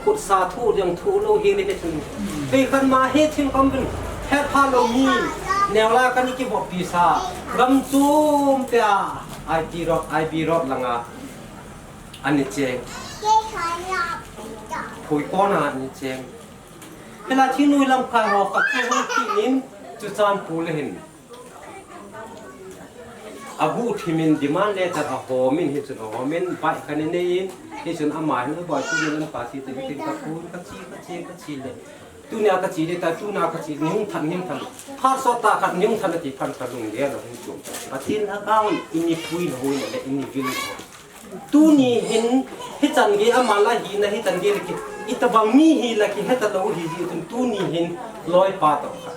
Khutsa thu ding thu lou hi ni te chun. Kei khan ma he thing kom vin. He pha lou mi. Neo la kan ki bo pi sa. Gam chum pe a. I T road, I B road langa. Ani cheng. Phui kona ani cheng. Hela thingnoi lamkai ho khat chu hung kit in, Churachandpur le hin. Aguh thimin demand letter ahomin, hichun ahomin, bike khat anei in, hichun ama hin, "Boi, tuni lamkai thi te, tin ka phun, ka che, ka che, ka che le. Tunia ka che le ta, tuna ka che, ni hung than, ni hung than. Phat sot tah khat ni hung than," ati phat ka lunggel ahung chom. Pathen lhagao in, ini pui na hui na le, ini vil. Tuni hin, hichan gei ama la hina, hichan gei la ki, itobang mi hi la kihe talou hi jeh chun tuni hin loipa toh kha.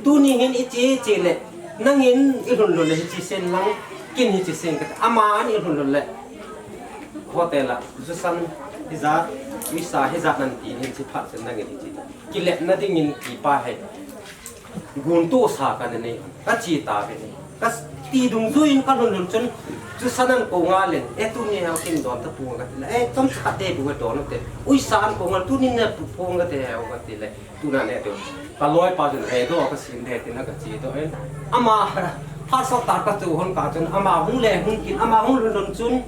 Tuni hin i che che le, nangin i lhun lhun le hiche sen lang, ken hiche sen kati. Aman i lhun lhun le, hotel a, jusan hijat, uisa hijat nan ti hin hiche phat chun nangin hiche. Kilepna dingin ti pa hi. Guntoh sa kana nei, ka che tave. Ka ti dungjuiyin ka lhun lhun chun, jusan an kou nga len, e tuni hi ken don tapou nga kati le, e chomcha khat te bou don te, uisa an kou nga, tuni ne pu pong kati hi kati le, tuna ne do. Ka loipa chun, e do ka sim de, tin ka che doh in. Ama, phat sot tah ka chu hon ka chun, ama hung le hung kit, ama hung lhun lhun chun,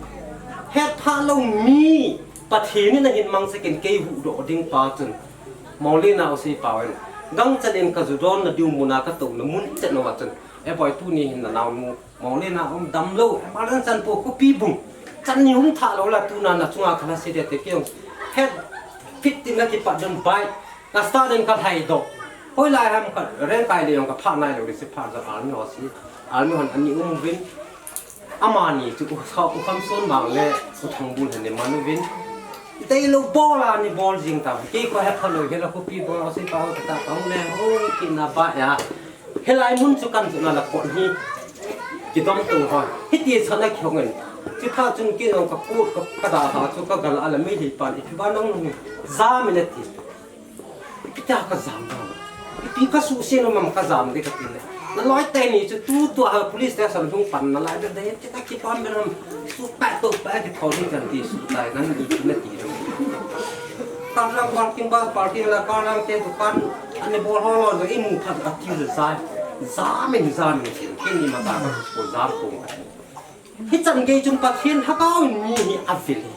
het pha lou mi, Pathen in ahin mangcha kit in kei huhdoh ding pa chun. Monglen a u sei pau in, gangchan in ka ju donna diu muna ka touna mun chet uva chun, e boi tuni hin na naonu, Monglen a um damlou, e ma gangchan po khopi bung. Chan ni hung tha lou la tuna na chunga ka la sei de te kei jong. Het phit tin na kipat don bai, na start in ka lhai doh. Hoilai ham ka rengkai le jong ka pha nai lou le sei pha ja army ho sei, army hon ani um uvin. Amani chu u Kha-, u Khamson Mang le u Thangbul han ne man uvin. Itei lou bol a ni bol jing ta. Kei kho he pha lou he la khopi bol a sei pa u ta pa u le. O kina ba ya. Helai mun chu kan chu na la kon hi. Kidom to ho. Hiti chana khong en. Chi pha chun kei jong ka kut ka, ka da ha chu ka gal a la mei hi pan i phi ba nang nang. Jam in ati. Ipi tia ka jam ding? Ipi ka suhset nom am ka jam ding ka ti le. Na loi teni chu tu tua ha police station lhung pan nalai be de, ti ka kipah be nom. Suhpeh tohpeh kithou ding kan ti suhtai nang ipi na ti ding. Kar lang parking, bus parking la, kar lang te dukan, ani bol ho lo, i mu phat a ti le jai. Jam in jam in, kei ni ma ta ka ko jam ko. Hichan gei chun Pathen lhagao in mi hi avil hi.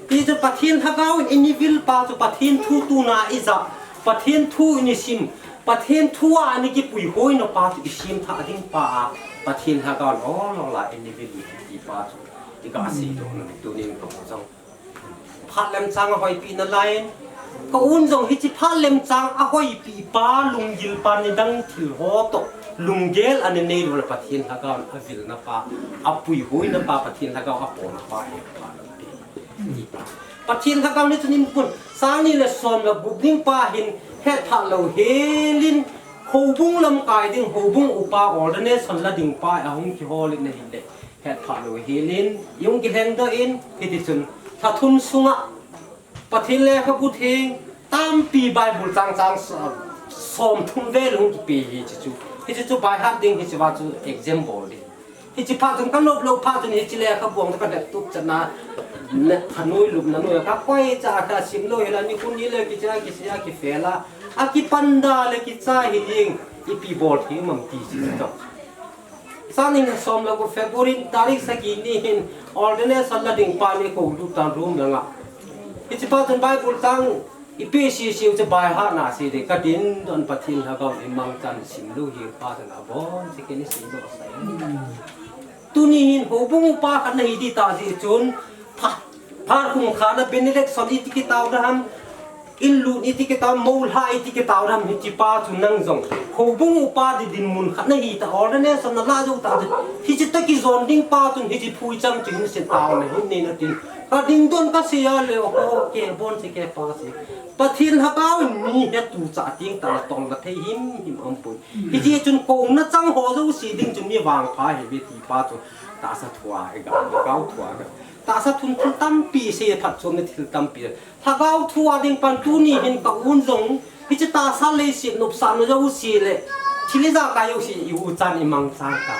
Hichun Pathen lhagao in ini vil pa chu Pathen thu tuna i ja, Pathen thu ini sim, Pathen thu a ani kipui hoina pa chu i sim tha ding pa a, Pathen lhagao in o lo la ini vil hi ti pa chu i ka sei doh na tunin ka jong. Phat lemchang a hoipi nalai in, ka un jong hiche phat lemchang a hoipi pa, lunggil pa nidang thil ho toh, lunggel ani nei lou le Pathen lhagao in avilna pa, apuihoina pa, Pathen lhagao in apona pa hi phat lampi. Pathen lhagao in chun in pun, sang ni le som le gup ding pa hin het phat lou helin, houbung lamkai ding, houbung upa ordination la ding pa ahung kihol in ahile. Het phat lou helin, jong kilheng doh in, hiti chun, lhathum sunga, Pathen lekhabu theng, tampi Bible chang chang sa-, som thum vel hung kipe hi hiche chu. Hiche chu by heart ding hiche va chu exam bol ding. Hiche phat chun ka lop lou phat chun hiche lekhabu ang ka dep tup chana, ne, khanoi lupna noi, ka koi cha ka sim lou hila ni kun ni le kicha kicha kifel a. Akipan da le kicha hi ding, ipi bol thei mam ti chu toh. Sang ni le som le gup February tarik sagi ni hin ordination la ding pa ni ko du tan room langa. Hiche pa chun Bible chang ipi sisiu chu bai ha na si de ka din don Pathen lhagao imang chan sim lou hi pa chun abon si keni sim lou sai. Tuni hin houbung upa khat nahi di ta ji chun pha, pha kum kha na benediction iti kitao da ham, in lut iti kitao, moul ha iti kitao da ham, hiche pa chu nang jong houbung upa di dinmun khat nahi ta, ordination na la jou ta ji. Hiche ta kijon ding pa chun hiche phui chang chu hin se tao na hin nei na tin. Ka ding don ka sei a le, o, ke bon si ke pa si. Pathen lhagao in mi he tu cha ting ta la tong la thei him him aum poi. Hiche chun kouna chang ho jouse ding chun mi vangpha hi ve ti pa chu tahsa thua e ga, lhagao thua ga. Tahsa thun thil tampi sei phatchomna thil tampi. Lhagao thua ding pan tuni hin ka un jong hiche tahsa leiset nopsahna jouse le thil ijakai jouse i u chan imang chan ta.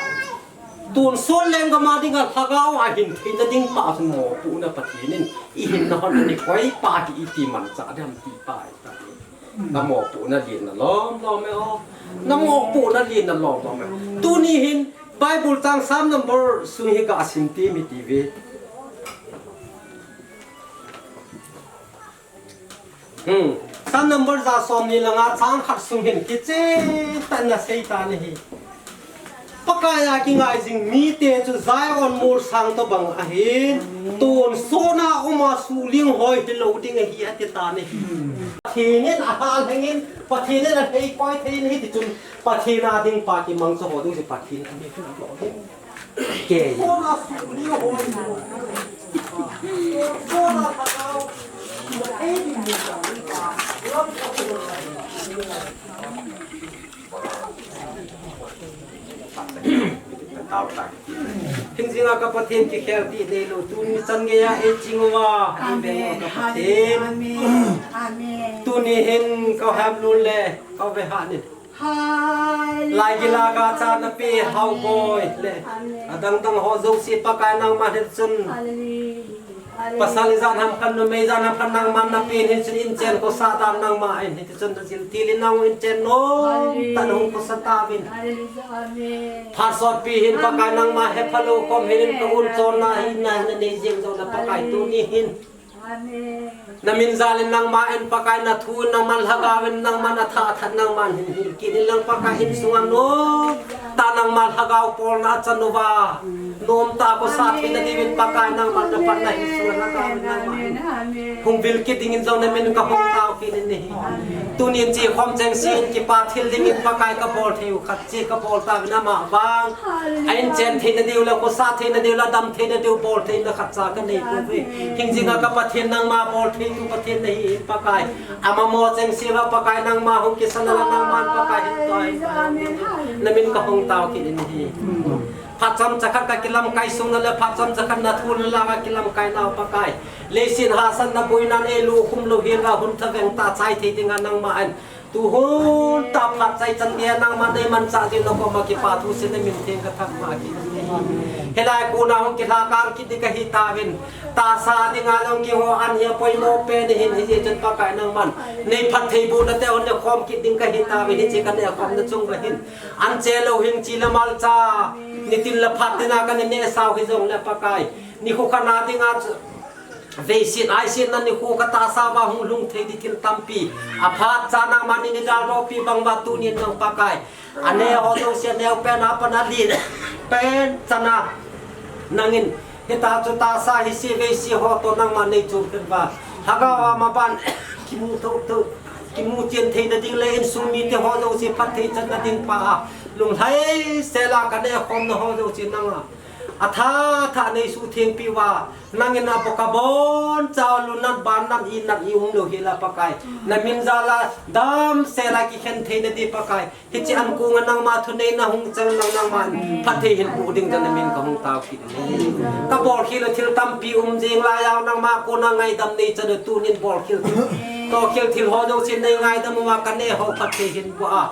Tonsot lenggam a dinga lhagao a hin theina ding pa chun mopohna Pathen in i hinna hon a ni koi pa hi iti manchah ding ham ti pa hi ta. Na mopohna lien na lom lom e o. Na mopohna lien na lom lom e. Tuni hin Bible chang Psalm number sung hi ga sim ti mi ti ve. Hmm. Psalm number ja som ni le nga chang khat sung hin kicheh tah in asei tan ahi. Pakai a kingai jing mite chu Zion mol sang tobang ahin, tonsot na um a suhling hoi hilou ding ahi ati tan ahi. Pathen in ahal lheng in, Pathen in alhei koi thei in ahi ti chun, Pathen a ding pa kimang chu ho ding si Pathen a ding chu lo ding. Ke. Hingjing a ka Pathen kikhel ti neilou, tuni chan gei a eiching uva, Amen. Amen. Tuni hin ka ham lun le ka ve ha ni. Hallelujah. Lai gila ga cha na pe hao boi le. Amen. Adang dang ho jouse Pakai nangma hin chun. Hallelujah. Pasal ijat ham khat, numei ijat ham khat nangma na pe hin chun inchen khosa dan nangma in hin chun na jil til in nang inchen nom tan hung khosa tauvin. Hallelujah. Amen. Phat sotpi hin Pakai nangma hephalou khom hin ka un chonna hi na na nei jing jong na Pakai tuni hin. Amen. Na min jal in nangma in Pakai na thu in nangma lhagao in nangma na tha that nangma hin hil kit in lang Pakai insung a nom tah nangma lhagao polna a chan uva. Nom tah a khosa theina diuvin Pakai nangma na patna insung a lhagao in nangma hin. Amen. Hung vil kit ding in jong na min ka hung tao kit in ahi. Amen. Tunin chi khom chengse in kipa thil ding in Pakai ka bol thei u khat. Chi ka bol tauvin ama vang. Hallelujah. A inchen theina diu le, khosa theina diu le, dam theina diu bol theina khat cha ka nei pouve. Amen. Hingjing a ka Pathen nangma bol thei tu Pathen na hi in Pakai. Ama mo chengse uva Pakai nangma hung kisan la nangma Pakai hin toi. Amen. Hallelujah. Na min ka hung tao kit in ahi. Phat chomcha khat ka kilamkai sung na le, phat chomcha khat na thu na la ka kilamkai nau Pakai. Leiset hahsatna boina in eilu khum lou hi la hun tha veng tah chai thei ding a nangma in. Tu hun tah phat chai chan gei a nangma nei manchah jing na koma kipa thu sin na min theng ka thangvah kit. Hilai kona hung kilhakang kit ding ka hi tauvin. Tahsa dinga jong kiho an hi apoimo pen ahin hijeh chun Pakai nangman. Nei phattheibohna te hon ne khom kit ding ka hi tauvin hiche ka ne khomna chung uva hin. An che lou hin chi le malcha. Nitin le phat tina ka ne ne sau hijong le Pakai. Nikho khat na dinga chu Veiset, aisetna nikho ka tahsa uva hung lhung thei ding thil tampi. Aphat cha nangman nei daldoh pi bang uva tunin nang Pakai. Aneo ho jouse aneo pen a pat a len pen chan a. Nangin, hitia chu tahsa hise veise ho toh nangman nei chun phet uva. Lhagao a maban, kimu thotho, kimu chen theina ding le insung mite ho jouse phatthei channa ding pa a. Lunglhai sel a ka ne khomna ho jouse nang a. Atha, tha nei suhtheng pi uva. Nangin a bo ka boncha u lunat bannat inat i um lou hi la Pakai. Na min jal a damsel a kikhen theina ding Pakai. Hiche an kong a nangma thuneina hung chang nang nangman phatthei hin boh ding jong na min ka hung tao kit in ahi. Ka bolkhel u thil tampi um jing lai a nangma kona ngaidam nei chan u tunin bolkhel thil. Tohkhel thil ho jouse nei ngaidam uva ka ne ho phatthei hin boh a.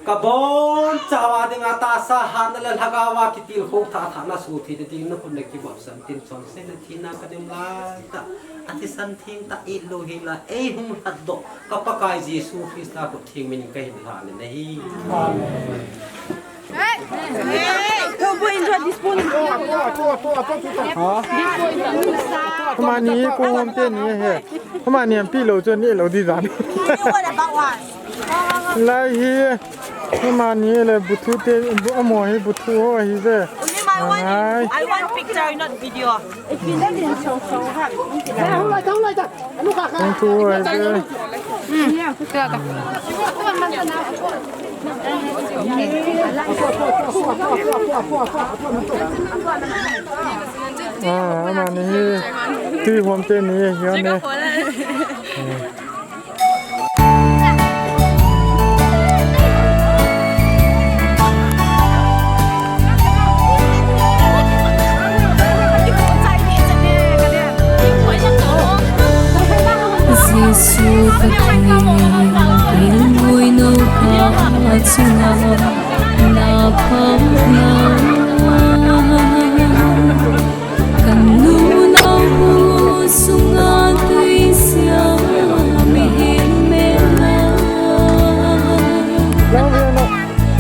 Ka boncha uva dinga tahsa hatna le lhagao a kitilkhou thah thah na suhthei ding na khut na kivopsan tin chonsetna thina ka dem lai tah. Athisan theng tah i lou hi la ei hung lhatdoh ka Pakai Jesu Christa khut theng min ka hin lhan in ahi. Amen. Hey! Hey! Hey! Hey! Hey! Hey! Hey! Amani kong hom te ni he. Amani an pi lo chu ni lo di dan. Lai hi. Amani le buthu te, bu-, amo hi buthu ho hi ve. Only my one. Ai. I want picture, not video. Kong thu ho hi ve. Ah, amani hi tui hom te ni hi ne. Jesu Pathen, kei lungmong ka chunga na pang na. Ka nunau sunga tui sia mihem mel a.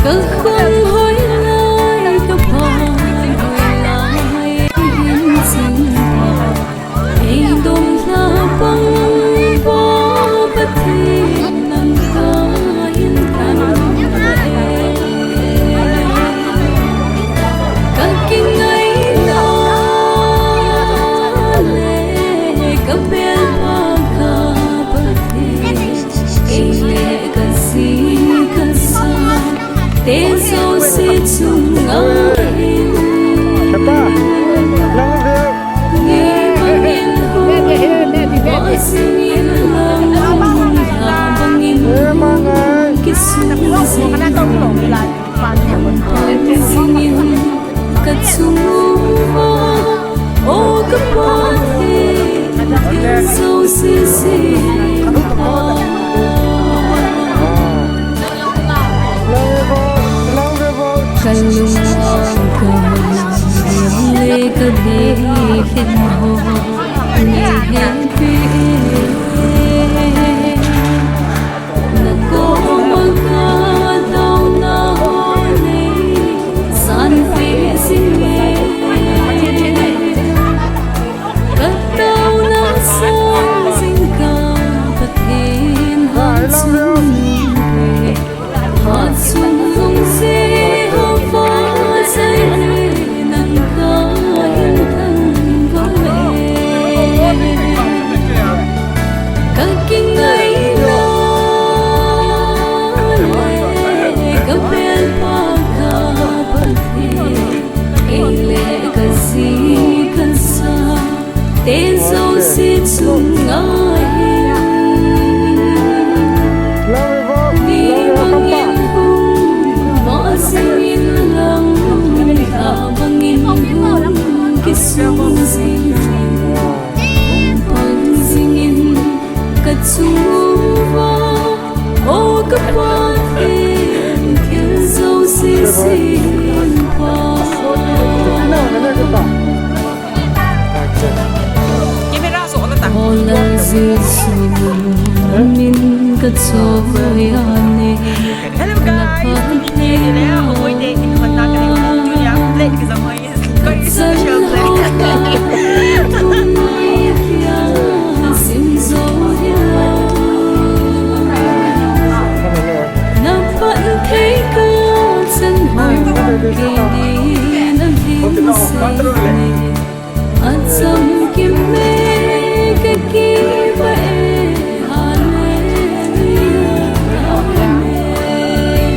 Ka khun hoi lai, ka pa hoi lai, hin ching pa. Ei dom lha pang pa Pathen nang ka hin tan ka e. Ka kingaina le ka pelpa ka Pathen, kei le ka ji ka sa te jouse chunga hin. Ni bangin hung, ba jingin lang, la bangin hung, kisung jing. Ka chung uva, o ka Pathen, thil jouse sempha. Ka lung a ka hon, le ka dei khen ho, nei hen pe. Na koma ka taona ho nei san pe jing e. Ka taona sang jing ka Pathen, hatchungnung pe. Hatchungnung Jehovah Jireh nang ka hin thangvah e. Ka kingaina le ka pelpa ka Pathen, kei le ka ji ka sa te jouse chunga hin. Ni bangin hung, ba jingin lang, la bangin hung, kisung jing. Pang jingin ka chung uva, o ka Pathen, thil jouse sempha. Camera so na ta. O Lal Jesu, min ka choi ane. Hello guys. Julia, plate ka jam hoi. Ka special plate. Na phattheina chan hoi, keini na ding sei. Acham kim e ka kipah e, hallelujah, amen.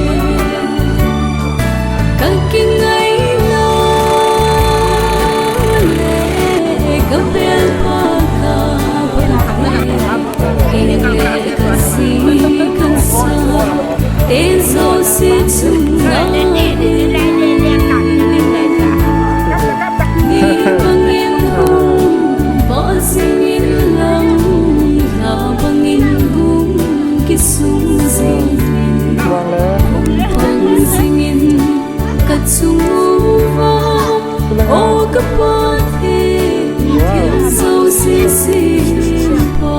Ka kingaina le ka pelpa ka Pathen, kei le ka ji ka sa te jouse chunga hin. Ni bangin hung, ba jingin lang, la bangin hung, kisung jing. Pang jingin ka chung uva, o ka Pathen, thil jouse sempha.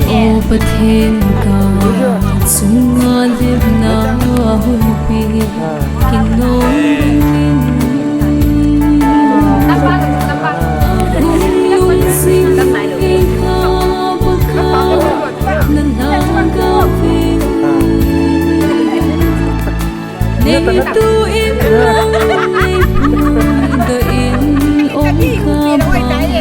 O Pathen ka chunga lemna huipi, kinom in Tu in ram in pu da in ong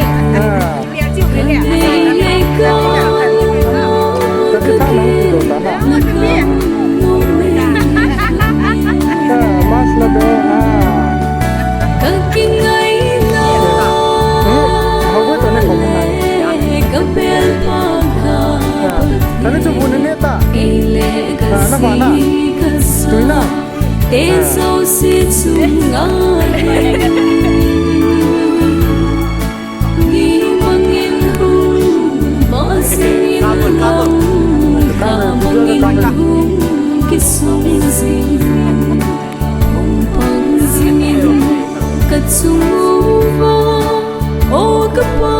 ka pa. Te jouse chunga le ni mangin hung, ma singin hung, ka mangin hung, kisung jing, hung pang jingin ka chung uva, o ka pa.